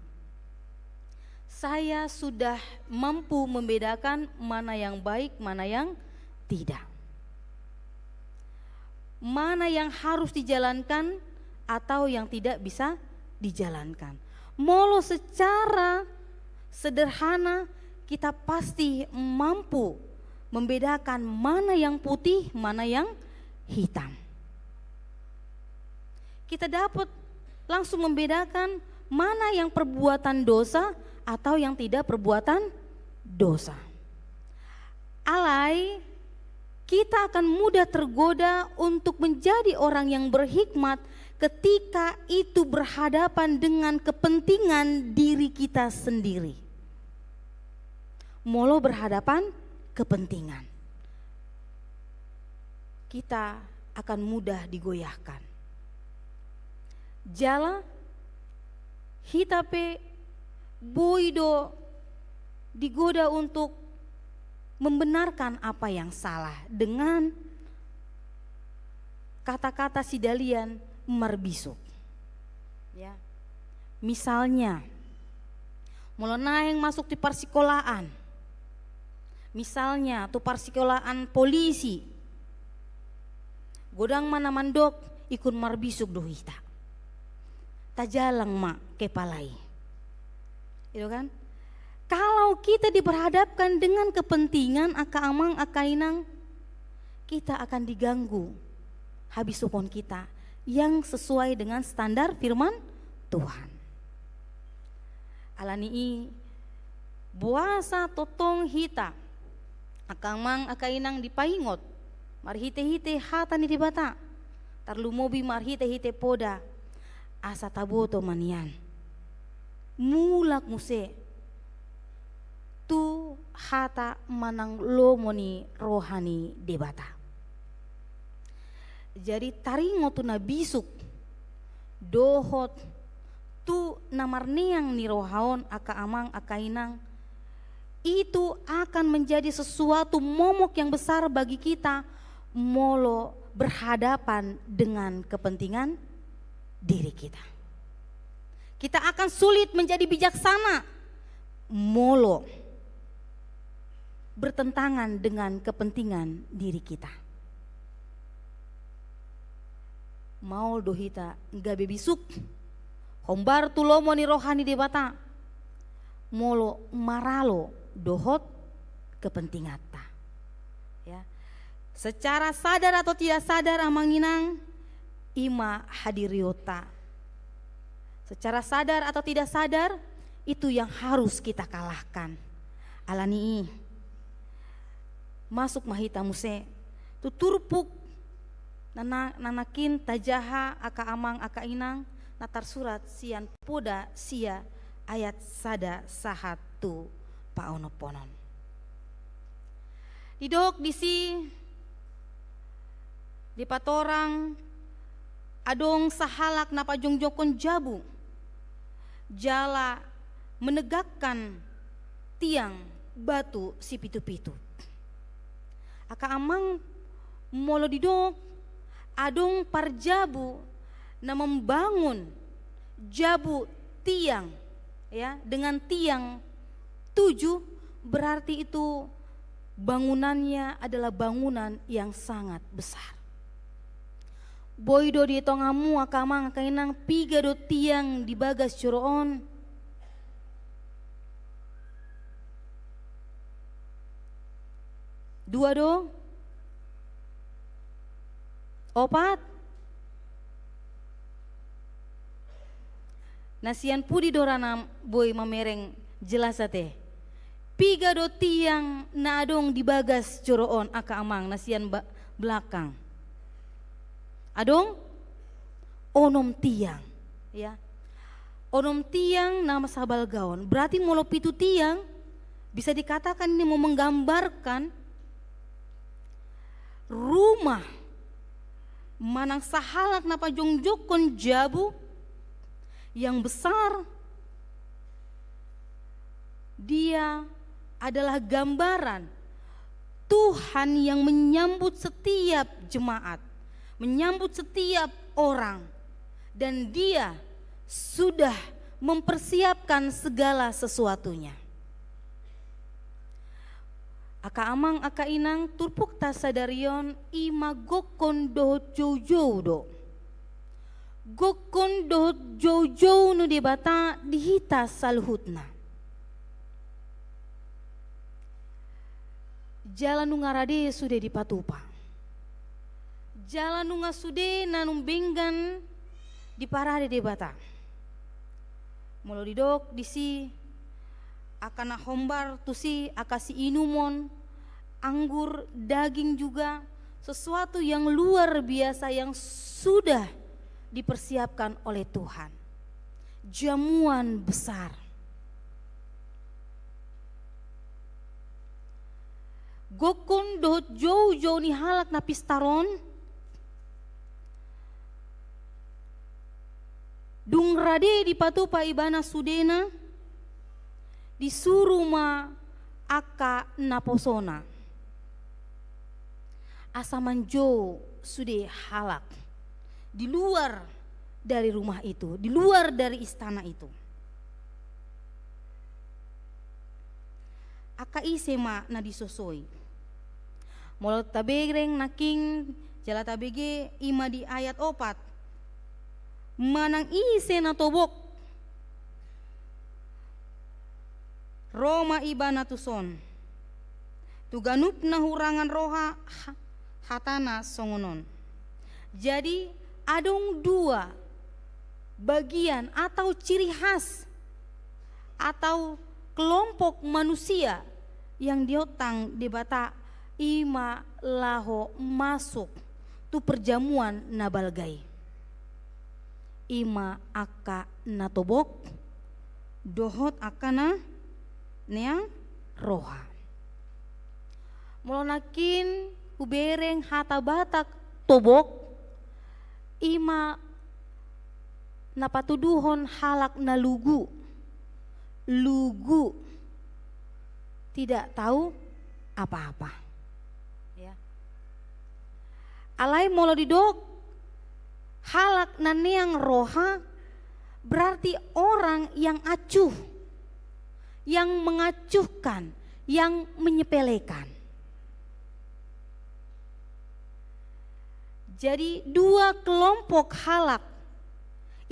Saya sudah mampu membedakan mana yang baik, mana yang tidak. Mana yang harus dijalankan atau yang tidak bisa dijalankan." Molo secara sederhana, kita pasti mampu membedakan mana yang putih, mana yang hitam. Kita dapat langsung membedakan mana yang perbuatan dosa atau yang tidak perbuatan dosa. Alai, kita akan mudah tergoda untuk menjadi orang yang berhikmat ketika itu berhadapan dengan kepentingan diri kita sendiri. Molo berhadapan kepentingan, kita akan mudah digoyahkan. Jala hita pe boi do digoda untuk membenarkan apa yang salah dengan kata-kata sidalian marbisuk. Ya. Misalnya, molo naeng masuk tu parsikolaan, misalnya tu parsikolaan polisi, godang ma na mandok, ingkon marbisuk do hita. Tajalang ma kepala i. Gitu kan? Kalau kita diperhadapkan dengan kepentingan, angka amang, angka inang, kita akan diganggu habisukon kita yang sesuai dengan standar firman Tuhan. Alani i, boasa tongtong hita, angka amang, angka inang, dipaingot marhite-hite hata ni Debata, tarlumobi marhite-hite poda, asa taboto ma nian. Mulak muse tu hata manang lomo ni roha ni Debata. Jadi, taringot tu na bisuk dohot tu na marneang ni roha on, angka amang, angka inang, itu akan menjadi sesuatu momok yang besar bagi kita molo berhadapan dengan kepentingan diri kita. Kita akan sulit menjadi bijaksana molo bertentangan dengan kepentingan diri kita. Maol do hita gabe bisuk, hombar tu lomo ni roha ni Debata, molo maralo dohot kepentinganta. Ya. Secara sadar atau tidak sadar, amang inang, i ma hadirionta. Secara sadar atau tidak sadar, itu yang harus kita kalahkan. Alani i, masuk ma hita muse tu turpuk na, na, na nangkin tajaha, angka amang, angka inang, na tarsurat sian Poda sia ayat sada sahat tu paonomponon. Didok disi, dipatorang adong sahalak na pajongjongkon jabu jala menegakkan tiang batu sipitu-pitu. Angka amang, molo didok adong parjabu na membangun jabu tiang, ya, dengan tiang tujuh, berarti itu bangunannya adalah bangunan yang sangat besar. Boi do di tongamu, angka amang, angka inang, piga do tiang di bagas joro on? Dua do? Opat? Na sian pudi do ra na boi mamereng jelas ate? Piga do tiang na adong di bagas joro on, angka amang, na sian ba-, belakang? Adong onom tiang, ya. Onom tiang na sabalga on. Berarti molo pitu tiang, bisa dikatakan ini mau menggambarkan rumah manang sahalak na pajongjongkon jabu yang besar, dia adalah gambaran Tuhan yang menyambut setiap jemaat, menyambut setiap orang, dan Dia sudah mempersiapkan segala sesuatunya. Angka amang, angka inang, turpukta sadari on i ma gokkon dohot joujou do. Gokkon dohot joujou ni Debata di hita saluhutna. Jala nunga rade sude dipatupa. Jala nunga sude na nuaeng denggan diparade Debata. Molo didok disi angka na hombar tusi, angka siinumon, anggur, daging juga, sesuatu yang luar biasa yang sudah dipersiapkan oleh Tuhan. Jamuan besar. Gokkon dohot joujou ni halak na pistar on, dung rade dipatupa ibana sudena, disuru ma angka naposona asa manjou sude halak di luar dari rumah itu, di luar dari istana itu. Angka ise ma na disosoi? Molo tabereng nangkin jala tabege i ma di ayat opat. Manang ise na tobok, ro ma ibana tuson. Tu ganup na hurangan roha, ha-, hatana songon on. Jadi, adong dua bagian atau ciri khas atau kelompok manusia yang diontang Debata, i ma laho masuk tu perjamuan na balga i. I ma angka na tobok dohot angka na neang roha. Molo nangkin hubereng hata Batak tobok, i ma na patuduhon halak na lugu. Lugu. Tidak tahu apa-apa. Ya. Alai molo didok halak na neang roha, berarti orang yang acuh, yang mengacuhkan, yang menyepelekan. Jadi, dua kelompok halak,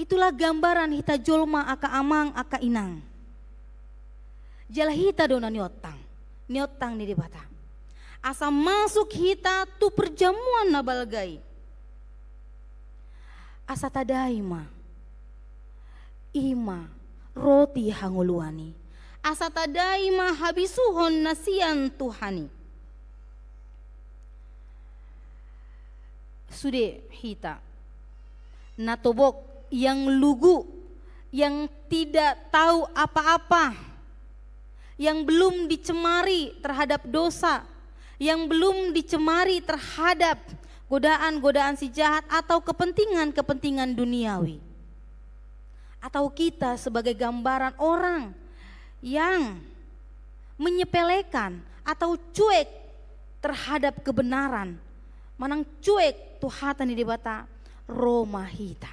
itulah gambaran hita jolma, angka amang, angka inang. Jala hita do na niontang, niontang ni Debata. Asa masuk hita tu perjamuan na balga i. Asa tadai ma, i ma roti hangoluan i. Asa tadai ma habisuhon na sian Tuhan i. Sude hita na tobok, yang lugu, yang tidak tahu apa-apa, yang belum dicemari terhadap dosa, yang belum dicemari terhadap godaan-godaan si jahat atau kepentingan-kepentingan duniawi. Atau kita sebagai gambaran orang yang menyepelekan atau cuek terhadap kebenaran, manang cuek tu hata ni Debata, ro ma hita.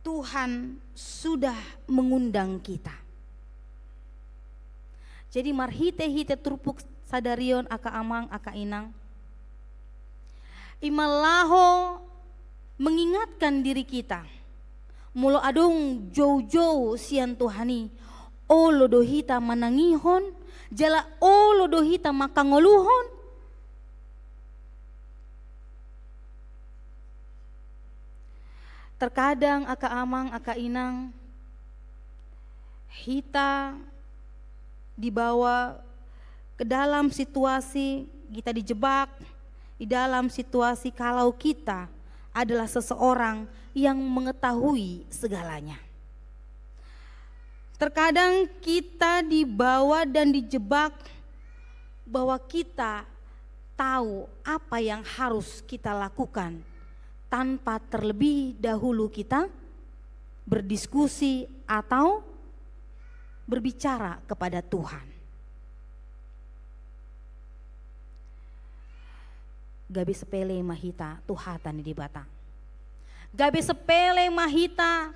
Tuhan sudah mengundang kita. Jadi, marhite-hite turpuk sadari on, angka amang, angka inang, i ma laho mengingatkan diri kita, molo adong joujou sian Tuhan i, olo do hita manangihon, jala olo do hita manghangoluhon. Terkadang, angka amang, angka inang, hita dibawa ke dalam situasi, kita dijebak di dalam situasi kalau kita adalah seseorang yang mengetahui segalanya. Terkadang kita dibawa dan dijebak bahwa kita tahu apa yang harus kita lakukan tanpa terlebih dahulu kita berdiskusi atau berbicara kepada Tuhan. Gabe sepele ma hita tu hata ni Debata. Gabe sepele ma hita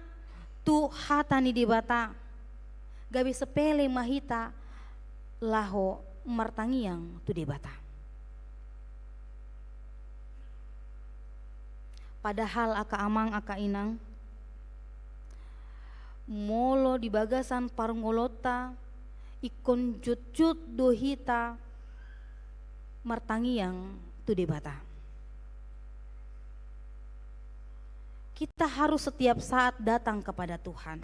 tu hata ni Debata. Gabe sepele ma hita laho martangiang tu Debata. Padahal angka amang, angka inang, molo di bagasan parngoluonta, ingkon jotjot do hita martangiang tu Debata. Kita harus setiap saat datang kepada Tuhan.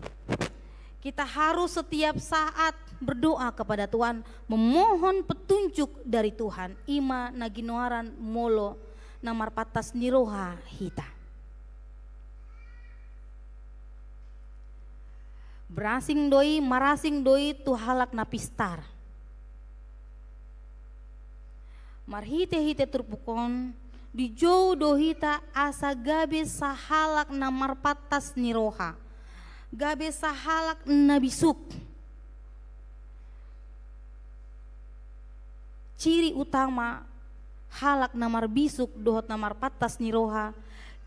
Kita harus setiap saat berdoa kepada Tuhan, memohon petunjuk dari Tuhan. I ma na ginoaran molo na marpantas ni roha hita. Berasing do i, marasing do i tu halak na pistar. Marhitehite turpuk on, dijou do hita asa gabe sahalak na marpantas ni roha, gabe sahalak na bisuk. Ciri utama halak na marbisuk dohot na marpantas ni roha,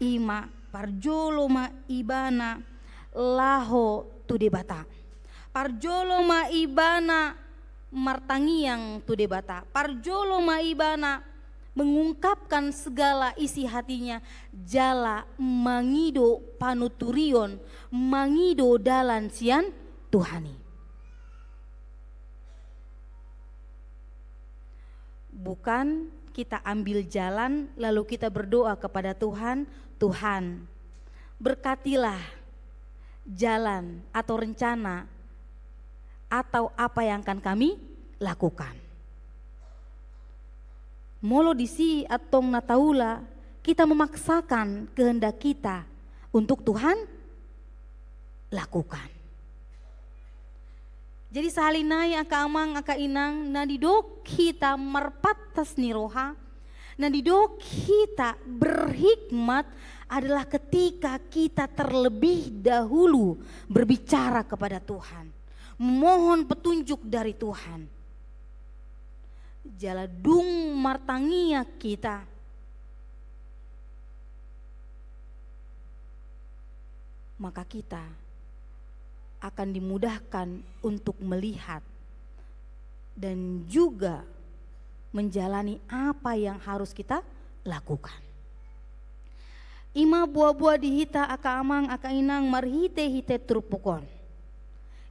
i ma parjolo ma ibana laho tu Debata. Parjolo ma ibana martangiang tu Debata. Parjolo ma ibana mengungkapkan segala isi hatinya, jala mangido panuturion, mangido dalan sian Tuhan i. Bukan kita ambil jalan lalu kita berdoa kepada Tuhan, "Tuhan, berkatilah jalan atau rencana atau apa yang akan kami lakukan." Molo disi antong na taula, kita memaksakan kehendak kita untuk Tuhan lakukan. Jadi sahali nai angka amang, angka inang, na didok hita marpantas ni roha, na didok hita berhikmat adalah ketika kita terlebih dahulu berbicara kepada Tuhan, memohon petunjuk dari Tuhan. Jala dung martangiang hita, maka kita akan dimudahkan untuk melihat dan juga menjalani apa yang harus kita lakukan. I ma boa-boa di hita angka amang, angka inang, marhite-hite turpuk on,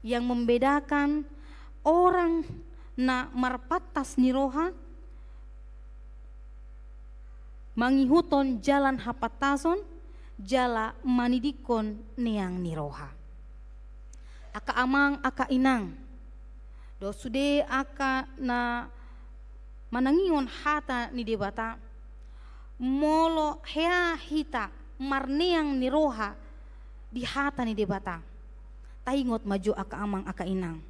yang membedakan orang na marpantas ni roha, mangihuthon jalan hapantason, jala manidikkon neang ni roha. Angka amang, angka inang, dohot sude angka na manangihon hata ni Debata, molo hea hita marneang ni roha di hata ni Debata, taingot ma jo angka amang, angka inang.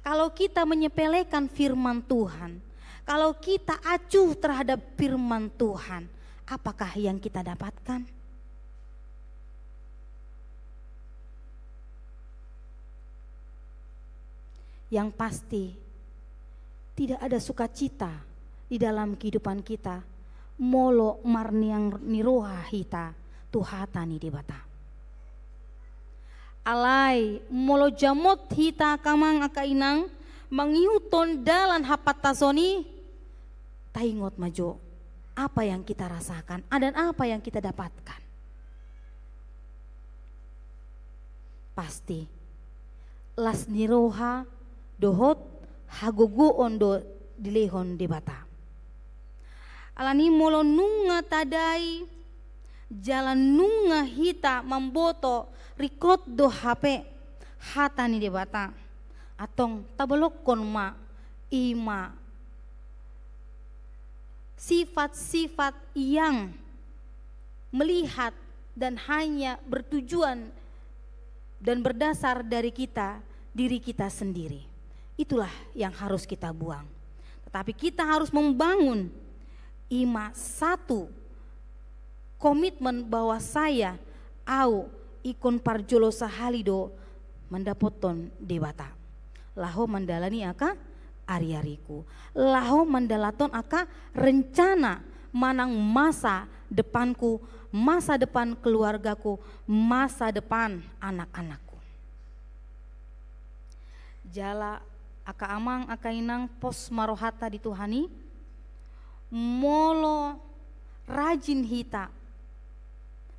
Kalau kita menyepelekan firman Tuhan, kalau kita acuh terhadap firman Tuhan, apakah yang kita dapatkan? Yang pasti, tidak ada sukacita di dalam kehidupan kita molo marneang ni roha hita tu hata ni Debata. Alai molo jamot hita angka amang, angka inang, mangihuthon dalan hapantason i, taingot ma jo apa yang kita rasakan dan apa yang kita dapatkan. Pasti las ni roha dohot hagogoon do dilehon Debata. Alani molo nunga tadai jala nunga hita mamboto ringkot do hape hata ni Debata, antong tabolongkon ma i ma sifat-sifat yang melihat dan hanya bertujuan dan berdasar dari kita, diri kita sendiri. Itulah yang harus kita buang. Tetapi kita harus membangun i ma satu komitmen bahwa saya, au, ingkon parjolo sahali do mandapothon Debata. Laho mandalani angka ari-ariku. Laho mandalathon angka rencana manang masa depanku, masa depan keluargaku, masa depan anak-anakku. Jala angka amang, angka inang, pos ma rohanta di Tuhan i, molo rajin hita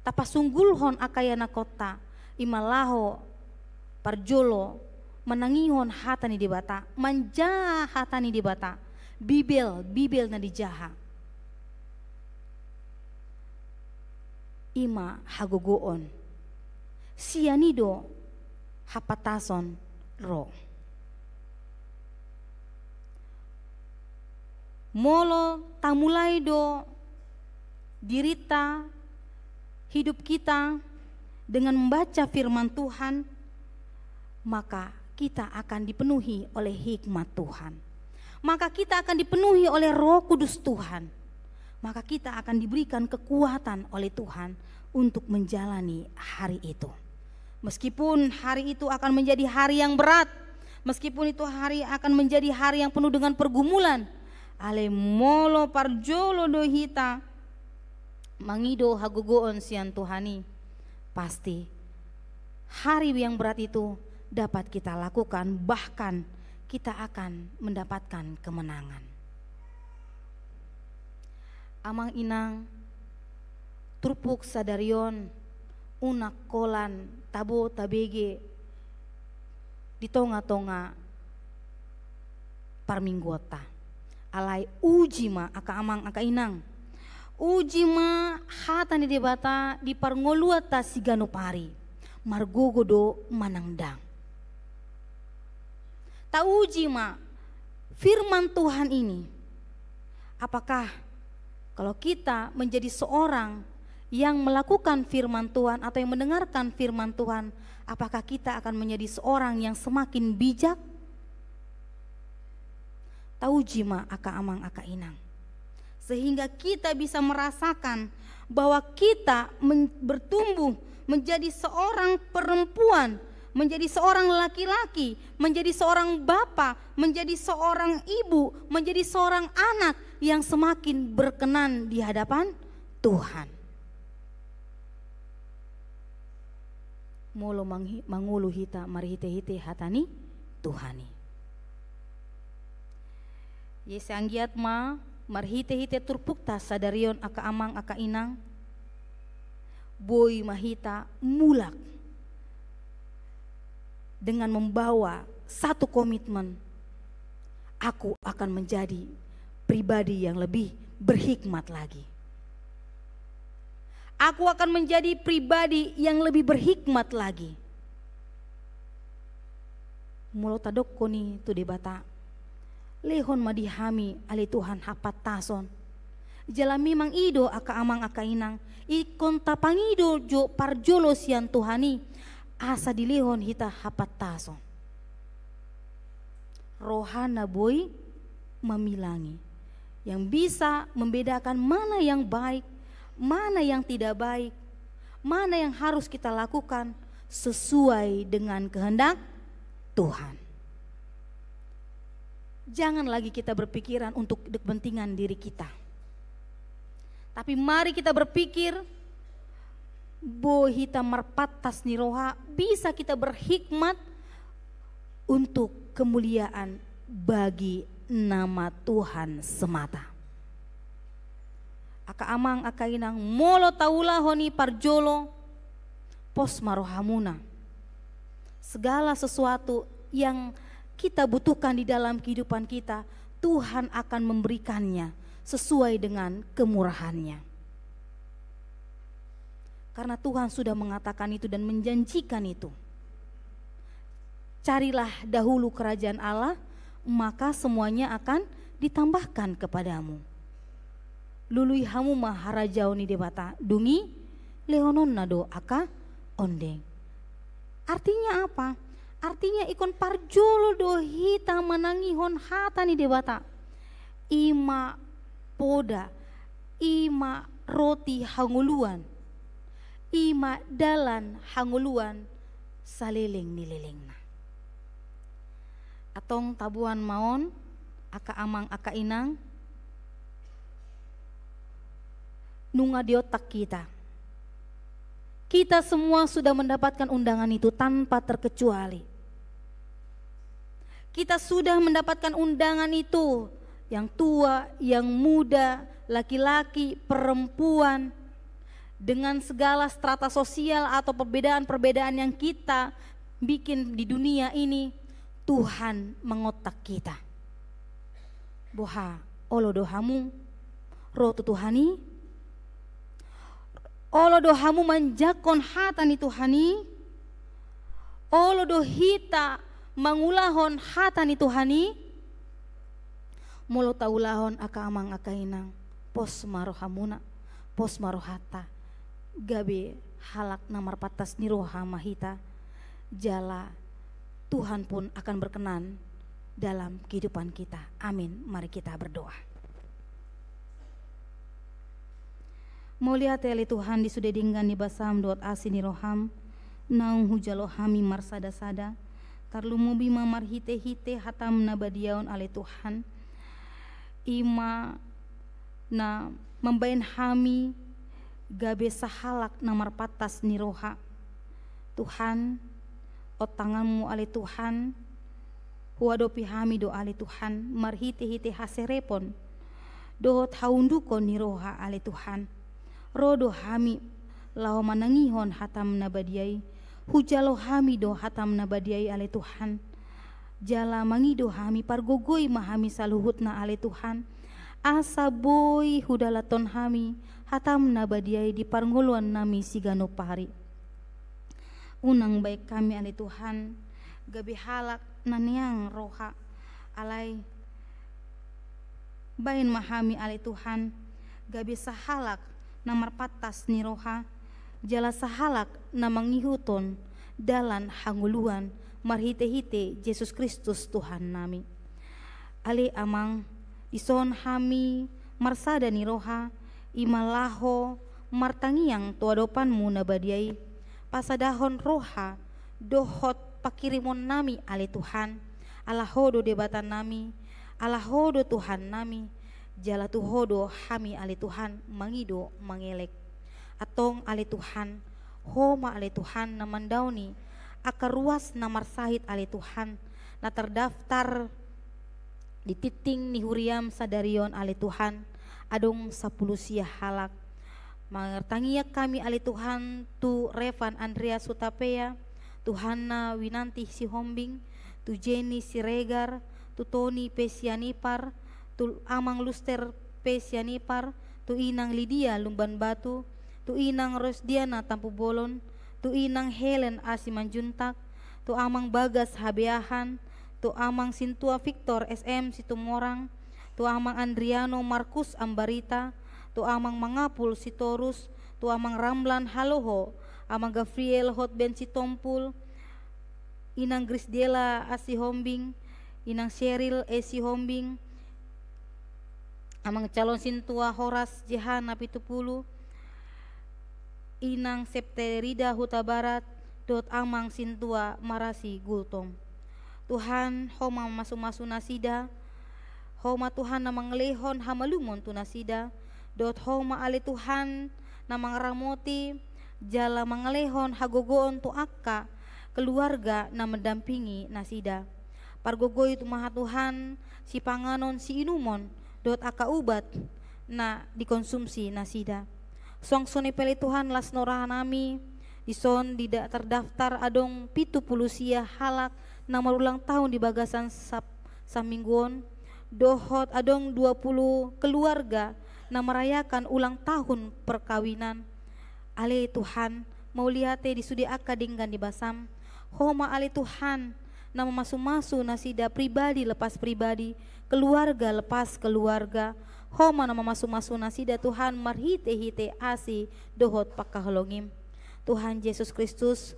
tapasunggulhon angka ianakhonta, i ma laho parjolo manangihon hata ni Debata, manjaha hata ni Debata, Bibel, Bibel na dijaha. I ma hagogoon. Sian i do hapantason ro. Molo tamulai do dirinta, hidup kita, dengan membaca firman Tuhan, maka kita akan dipenuhi oleh hikmat Tuhan. Maka kita akan dipenuhi oleh Roh Kudus Tuhan. Maka kita akan diberikan kekuatan oleh Tuhan untuk menjalani hari itu. Meskipun hari itu akan menjadi hari yang berat, meskipun itu hari akan menjadi hari yang penuh dengan pergumulan, alai molo parjolo do hita mangido hagogoon sian Tuhan i, pasti hari yang berat itu dapat kita lakukan, bahkan kita akan mendapatkan kemenangan. Amang inang, turpuk sadari on unang holan tabo tabege di tonga-tonga parmingguonta. Alai uji ma angka amang, angka inang. Uji ma hata ni Debata di parngoluanta siganup ari. Margogo do manang ndang. Tauji ma firman Tuhan ini. Apakah kalau kita menjadi seorang yang melakukan firman Tuhan atau yang mendengarkan firman Tuhan, apakah kita akan menjadi seorang yang semakin bijak? Tauji ma angka amang, angka inang. Sehingga kita bisa merasakan bahwa kita men-, bertumbuh menjadi seorang perempuan, menjadi seorang laki-laki, menjadi seorang bapa, menjadi seorang ibu, menjadi seorang anak yang semakin berkenan di hadapan Tuhan. Molo manghi-, mangolu hita marhite-hite hata ni Tuhan i. Jadi sai anggiat ma marhite-hite turpukta sadari on, angka amang, angka inang, boi ma hita mulak dengan membawa satu komitmen, "Aku akan menjadi pribadi yang lebih berhikmat lagi. Aku akan menjadi pribadi yang lebih berhikmat lagi." Molo tadokkon i tu Debata, lehon ma di hami ale Tuhan hapantason. Jala memang i do, angka amang, angka inang, ingkon tapangido jo parjolo sian Tuhan i, asa dilehon hita hapantason. Roha na boi mamilangi, yang bisa membedakan mana yang baik, mana yang tidak baik, mana yang harus kita lakukan sesuai dengan kehendak Tuhan. Jangan lagi kita berpikiran untuk kepentingan diri kita. Tapi mari kita berpikir, boi hita marpantas ni roha, bisa kita berhikmat untuk kemuliaan bagi nama Tuhan semata. Angka amang, angka inang, molo taulahon i parjolo, pos ma rohamuna. Segala sesuatu yang kita butuhkan di dalam kehidupan kita, Tuhan akan memberikannya sesuai dengan kemurahan-Nya. Karena Tuhan sudah mengatakan itu dan menjanjikan itu. "Carilah dahulu kerajaan Allah, maka semuanya akan ditambahkan kepadamu." Lului hamu ma harajaon ni Debata, dung i lehononna do angka ondeng. Artinya apa? Artinya ingkon parjolo do hita manangihon hata ni Debata. I ma poda, i ma roti hangoluan, I ma dalan hangoluan saleleng ni lelengna. Antong taboan ma on, angka amang, angka inang, nunga diontang hita. Kita semua sudah mendapatkan undangan itu tanpa terkecuali. Kita sudah mendapatkan undangan itu, yang tua, yang muda, laki-laki, perempuan, dengan segala strata sosial atau perbedaan-perbedaan yang kita bikin di dunia ini, Tuhan mengontak kita. Boha, olo do hamu ro tu Tuhan i? Olo do hamu manjangkon hata ni Tuhan i? Olo do hita mangulahon hata ni Tuhan i? Molo taulahon, angka amang, angka inang, pos ma rohamuna, pos ma rohanta, gabe halak na marpantas ni roha ma hita, jala Tuhan pun akan berkenan dalam kehidupan kita. Amin. Mari kita berdoa. Mauliate ale Tuhan di sude denggan ni basam dohot asi ni roham, naung hujalo hami marsada-sada, tarlumobi ma marhite-hite hatam na badia on ale Tuhan. I ma na mambahen hami gabe sahalak na marpantas ni roha. Tuhan, ontanganmu ale Tuhan, huadopi hami do ale Tuhan, marhite-hite haserepon dohot haundukon ni roha ale Tuhan. Ro do hami laho manangihon hatam na badia i, hujalo hami do hatam na badia i ale Tuhan. Jala mangido hami, pargogoi ma hami saluhutna ale Tuhan, asa boi hudalathon hami hatam na badia i di parngoluan nami siganup ari. Unang bahen hami ale Tuhan gabe halak na neang roha, alai bahen ma hami ale Tuhan gabe sahalak na marpantas ni roha, jala sahalak na mangihuthon dalan hangoluan marhite-hite Jesus Kristus Tuhan nami. Ale Amang, dison hami marsada ni roha, i ma laho martangiang tu adopanmu na badia i, pasadahon roha dohot panghirimon nami ale Tuhan, ala Ho do Debata nami, ala Ho do Tuhan nami, jala tu Ho do hami ale Tuhan mangido mangelek. Antong ale Tuhan, Ho ma ale Tuhan na mandaoni angka ruas na marsahit ale Tuhan, na tardaftar di tingting ni huriam sadari on ale Tuhan, adong sampulu sia halak. Martangiang hami ale Tuhan tu Revan Andreas Hutapea, tu Hanna Winanti Sihombing, tu Jenny Siregar, tu Toni P. Sianipar, tu Amang Luster P. Sianipar, tu Inang Lidia Lumban Batu, tu Inang Rosdiana Tampubolon, tu Inang Helen A. Simanjuntak, tu Amang Bagas Habeahan, tu Amang Sintua Victor S M Situmorang, tu Amang Andriano Markus Ambarita, tu Amang Mangapul Sitorus, tu Amang Ramlan Haloho, Amang Gavriel Hotben Sitompul, Inang Grisdela A. Sihombing, Inang Sheryl E. Sihombing, Amang Calon Sintua Horas Jehana Pitupulu, Inang Septerida Hutabarat, dohot Amang Sintua Marasi Gultom. Tuhan, Ho ma mamasu-masu nasida, Ho ma Tuhan na mangalehon hamalumon tu nasida, dohot Ho ma ale Tuhan na mangaramoti, jala mangalehon hagogoon tu angka keluarga na mandampingi nasida. Pargogoi tu ma Tuhan sipanganon siinumon dohot angka ubat na dikonsumsi nasida. Suang songon i pe ale Tuhan las ni roha nami, dison di da-, tardaftar adong pitu pulu sia halak na marulang tahun di bagasan sab-, saminggu on, dohot adong dua pulu keluarga na merayakan ulang tahun perkawinan. Ale Tuhan, mauliate di sude angka denggan ni basam. Ho ma ale Tuhan na mamasu-masu nasida pribadi lepas pribadi, keluarga lepas keluarga. Ho ma na mamasu-masu nasida Tuhan marhite-hite asi dohot pangkaholongim. Tuhan Jesus Kristus,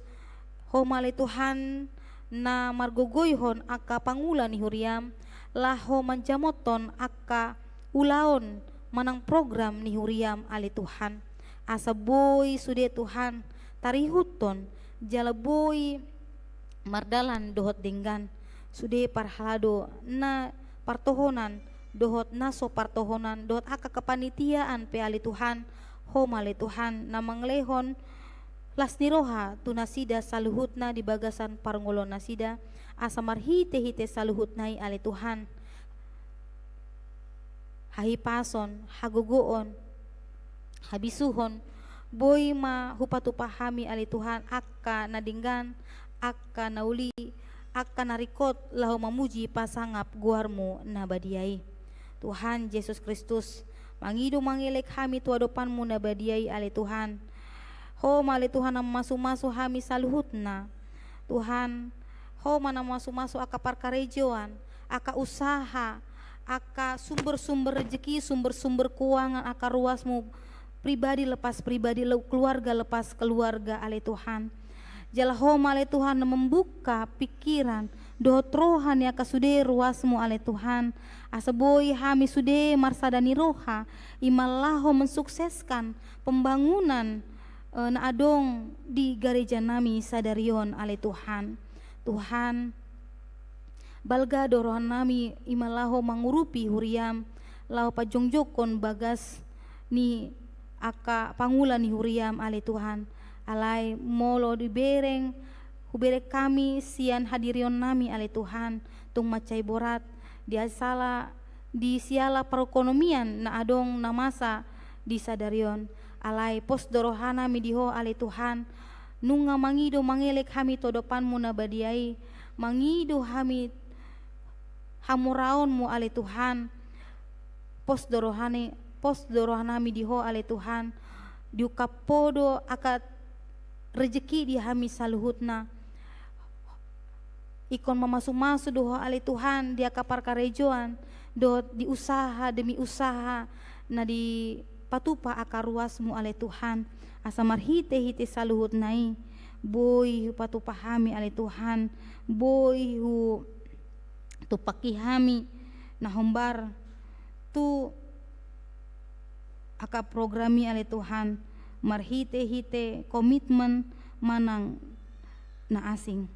Ho ma ale Tuhan na margogoihon angka pangula ni huriam, laho manjamothon angka ulaon manang program ni huriam ale Tuhan. asa boi sude Tuhan tarihuthon, jala boi mardalan dohot denggan sude parhalado na partohonan dohot na so partohonan dohot angka kepanitiaan pe ale Tuhan. Ho ma ale Tuhan na mangalehon las ni roha tu nasida saluhutna di bagasan parngoluon nasida, asa marhite-hite saluhutna i ale Tuhan, hahipason, hagogoon, habisuhon, boi ma hupatupa hami ale Tuhan angka na denggan, angka na uli, angka na ringkot laho mamuji pasangap goarmu na badia i. Tuhan Jesus Kristus, mangido mangelek hami tu adopanmu na badia i ale Tuhan. Ho ma ale Tuhan na mamasu-masu hami saluhutna. Tuhan, ho ma na mamasu-masu angka parkarejoan, angka usaha, angka sumber-sumber rezeki, sumber-sumber keuangan, angka ruasmu pribadi lepas pribadi, le-, keluarga lepas keluarga ale Tuhan. Jala ho ma ale Tuhan na membuka pikiran dohot roha ni angka sude ruasmu ale Tuhan, asa boi hami sude marsada ni roha, i ma laho mensukseskan pembangunan, eh, na adong di gareja nami sadari on ale Tuhan. Tuhan, balga do roha nami i ma laho mangurupi huriam, laho pajongjongkon bagas ni angka pangula ni huriam ale Tuhan. Alai molo dibereng, hubereng hami sian hadirion nami ale Tuhan, tung mansai borat, di sala, di siala perekonomian na adong na masa di sadari on. Alai pos do roha nami di ho ale Tuhan, nunga mangido mangelek hami tu adopanmu na badia i, mangido hami hamoraonmu ale Tuhan. Pos do roha ni, pos do roha nami di ho ale Tuhan, diungkap ho do angka rezeki di hami saluhutna. Ingkon mamasu-masu do ho ale Tuhan di angka parkarejoan dohot di usaha demi usaha na dipatupa angka ruasmu ale Tuhan, asa marhite-hite saluhutna i boi hupatupa hami ale Tuhan, boi hutumpaki hami na hombar tu angka program i ale Tuhan, marhite-hite komitmen manang na asing.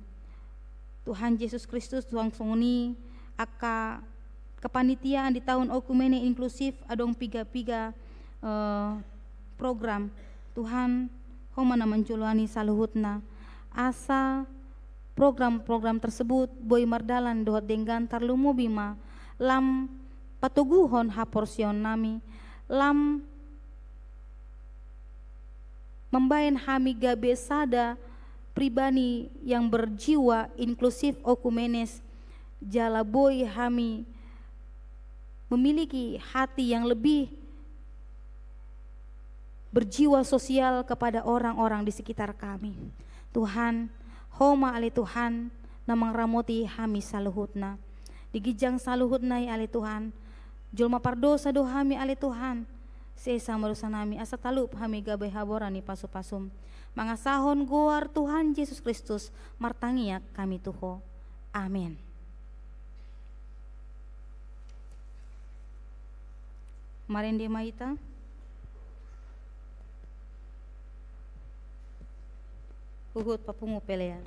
Tuhan Jesus Kristus, suang songon i angka kepanitiaan di tahun oekumene inklusif adong piga-piga, eh, program. Tuhan, ho ma na manjoloani saluhutna. Asa program-program tersebut boi mardalan dohot denggan, tarlumobi ma lam patoguhon haporseaon nami, lam mambaen hami gabe sada pribadi yang berjiwa inklusif, okumenis, jala boi hami memiliki hati yang lebih berjiwa sosial kepada orang-orang di sekitar kami. Tuhan, ho ma ale Tuhan na mangaramoti hami saluhutna. Di ginjang saluhutna i ale Tuhan, jolma pardosa do hami ale Tuhan. Sesa ma dosa nami, asa talup hami gabe haboran ni pasu-pasum. Mangasahon goar Tuhan Jesus Kristus, martangiang hami tu ho. Amen. Marende ma hita. Huhut papungu pelean.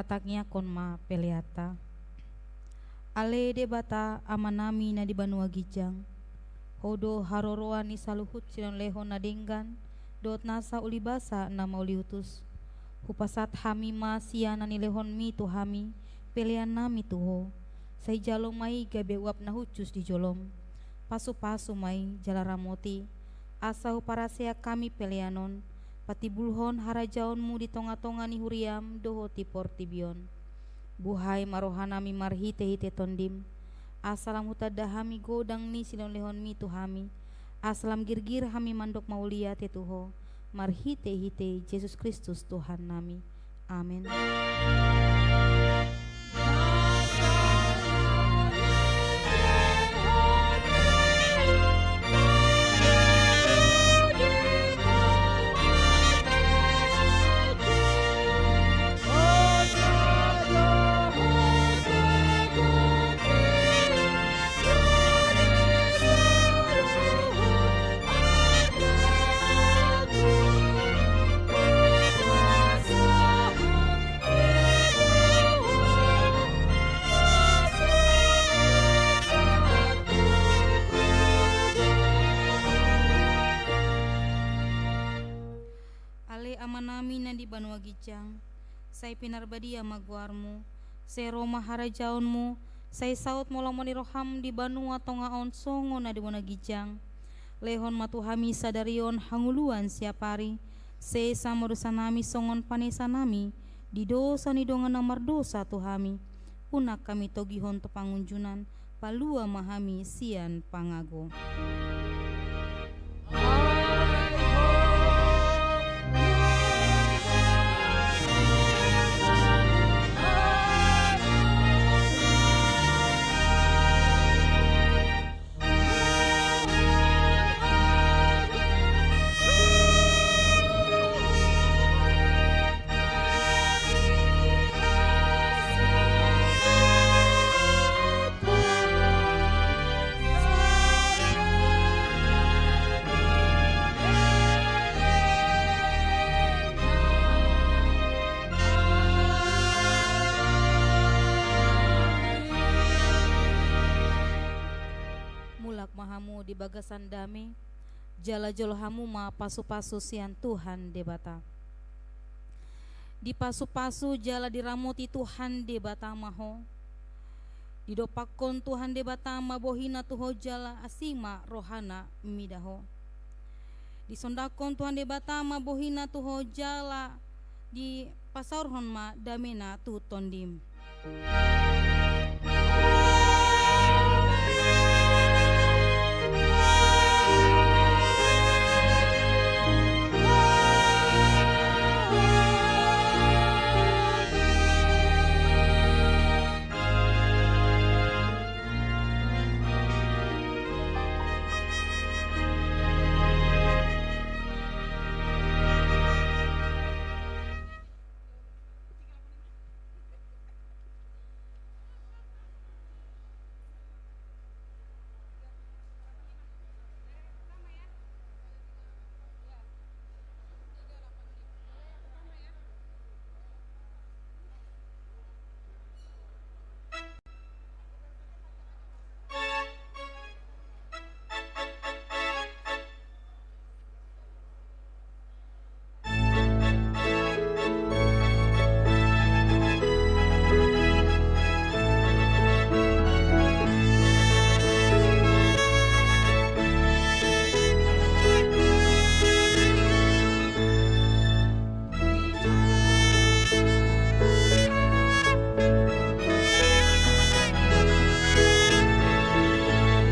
Tangiangkon ma peleanta. Ale Debata Amanami na di banua ginjang, Ho do haroroan ni saluhut silehonlehon na denggan dohot nasa ulibasa na mauliutus. Hupasahat hami ma sian na nilehonMi tu hami peleannami tu Ho. Sai jalo ma i gabe uap na hushus di joloM. Pasupasu ma i jala ramoti, asa huparaseak hami pelean on, patimbulhon harajaonMu di tongatonga ni huriaM dohot di portibi on. Buhai ma rohanami marhitehite TondiM, asa lam hutanda hami godang ni silehonlehonMi tu hami, asa lam girgir hami mandok mauliate tu Ho, marhitehite Jesus Kristus Tuhannami. Amen. Ale Amanami na di banua ginjang, sai pinarbadia ma goarMu, sai ro ma harajaonMu, sai saut ma lomo ni rohaM di banua tonga on songon na di banua ginjang. Lehon ma tu hami sadari on hangoluan siapari, sesa ma dosanami songon panesanami di dosa ni dongan na mardosa tu hami. Unang hami togihon tu pangunjunan, palua ma hami sian pangago. Mulak ma hamu di bagasan dame, jala jalo hamu ma pasupasu sian Tuhan Debata. Dipasupasu jala diramoti Tuhan Debata ma ho. Didompakkon Tuhan Debata ma bohina tu ho jala asi ma rohana mida ho. Disondangkon Tuhan Debata ma bohina tu ho jala dipasaorhon ma damena tu tondim.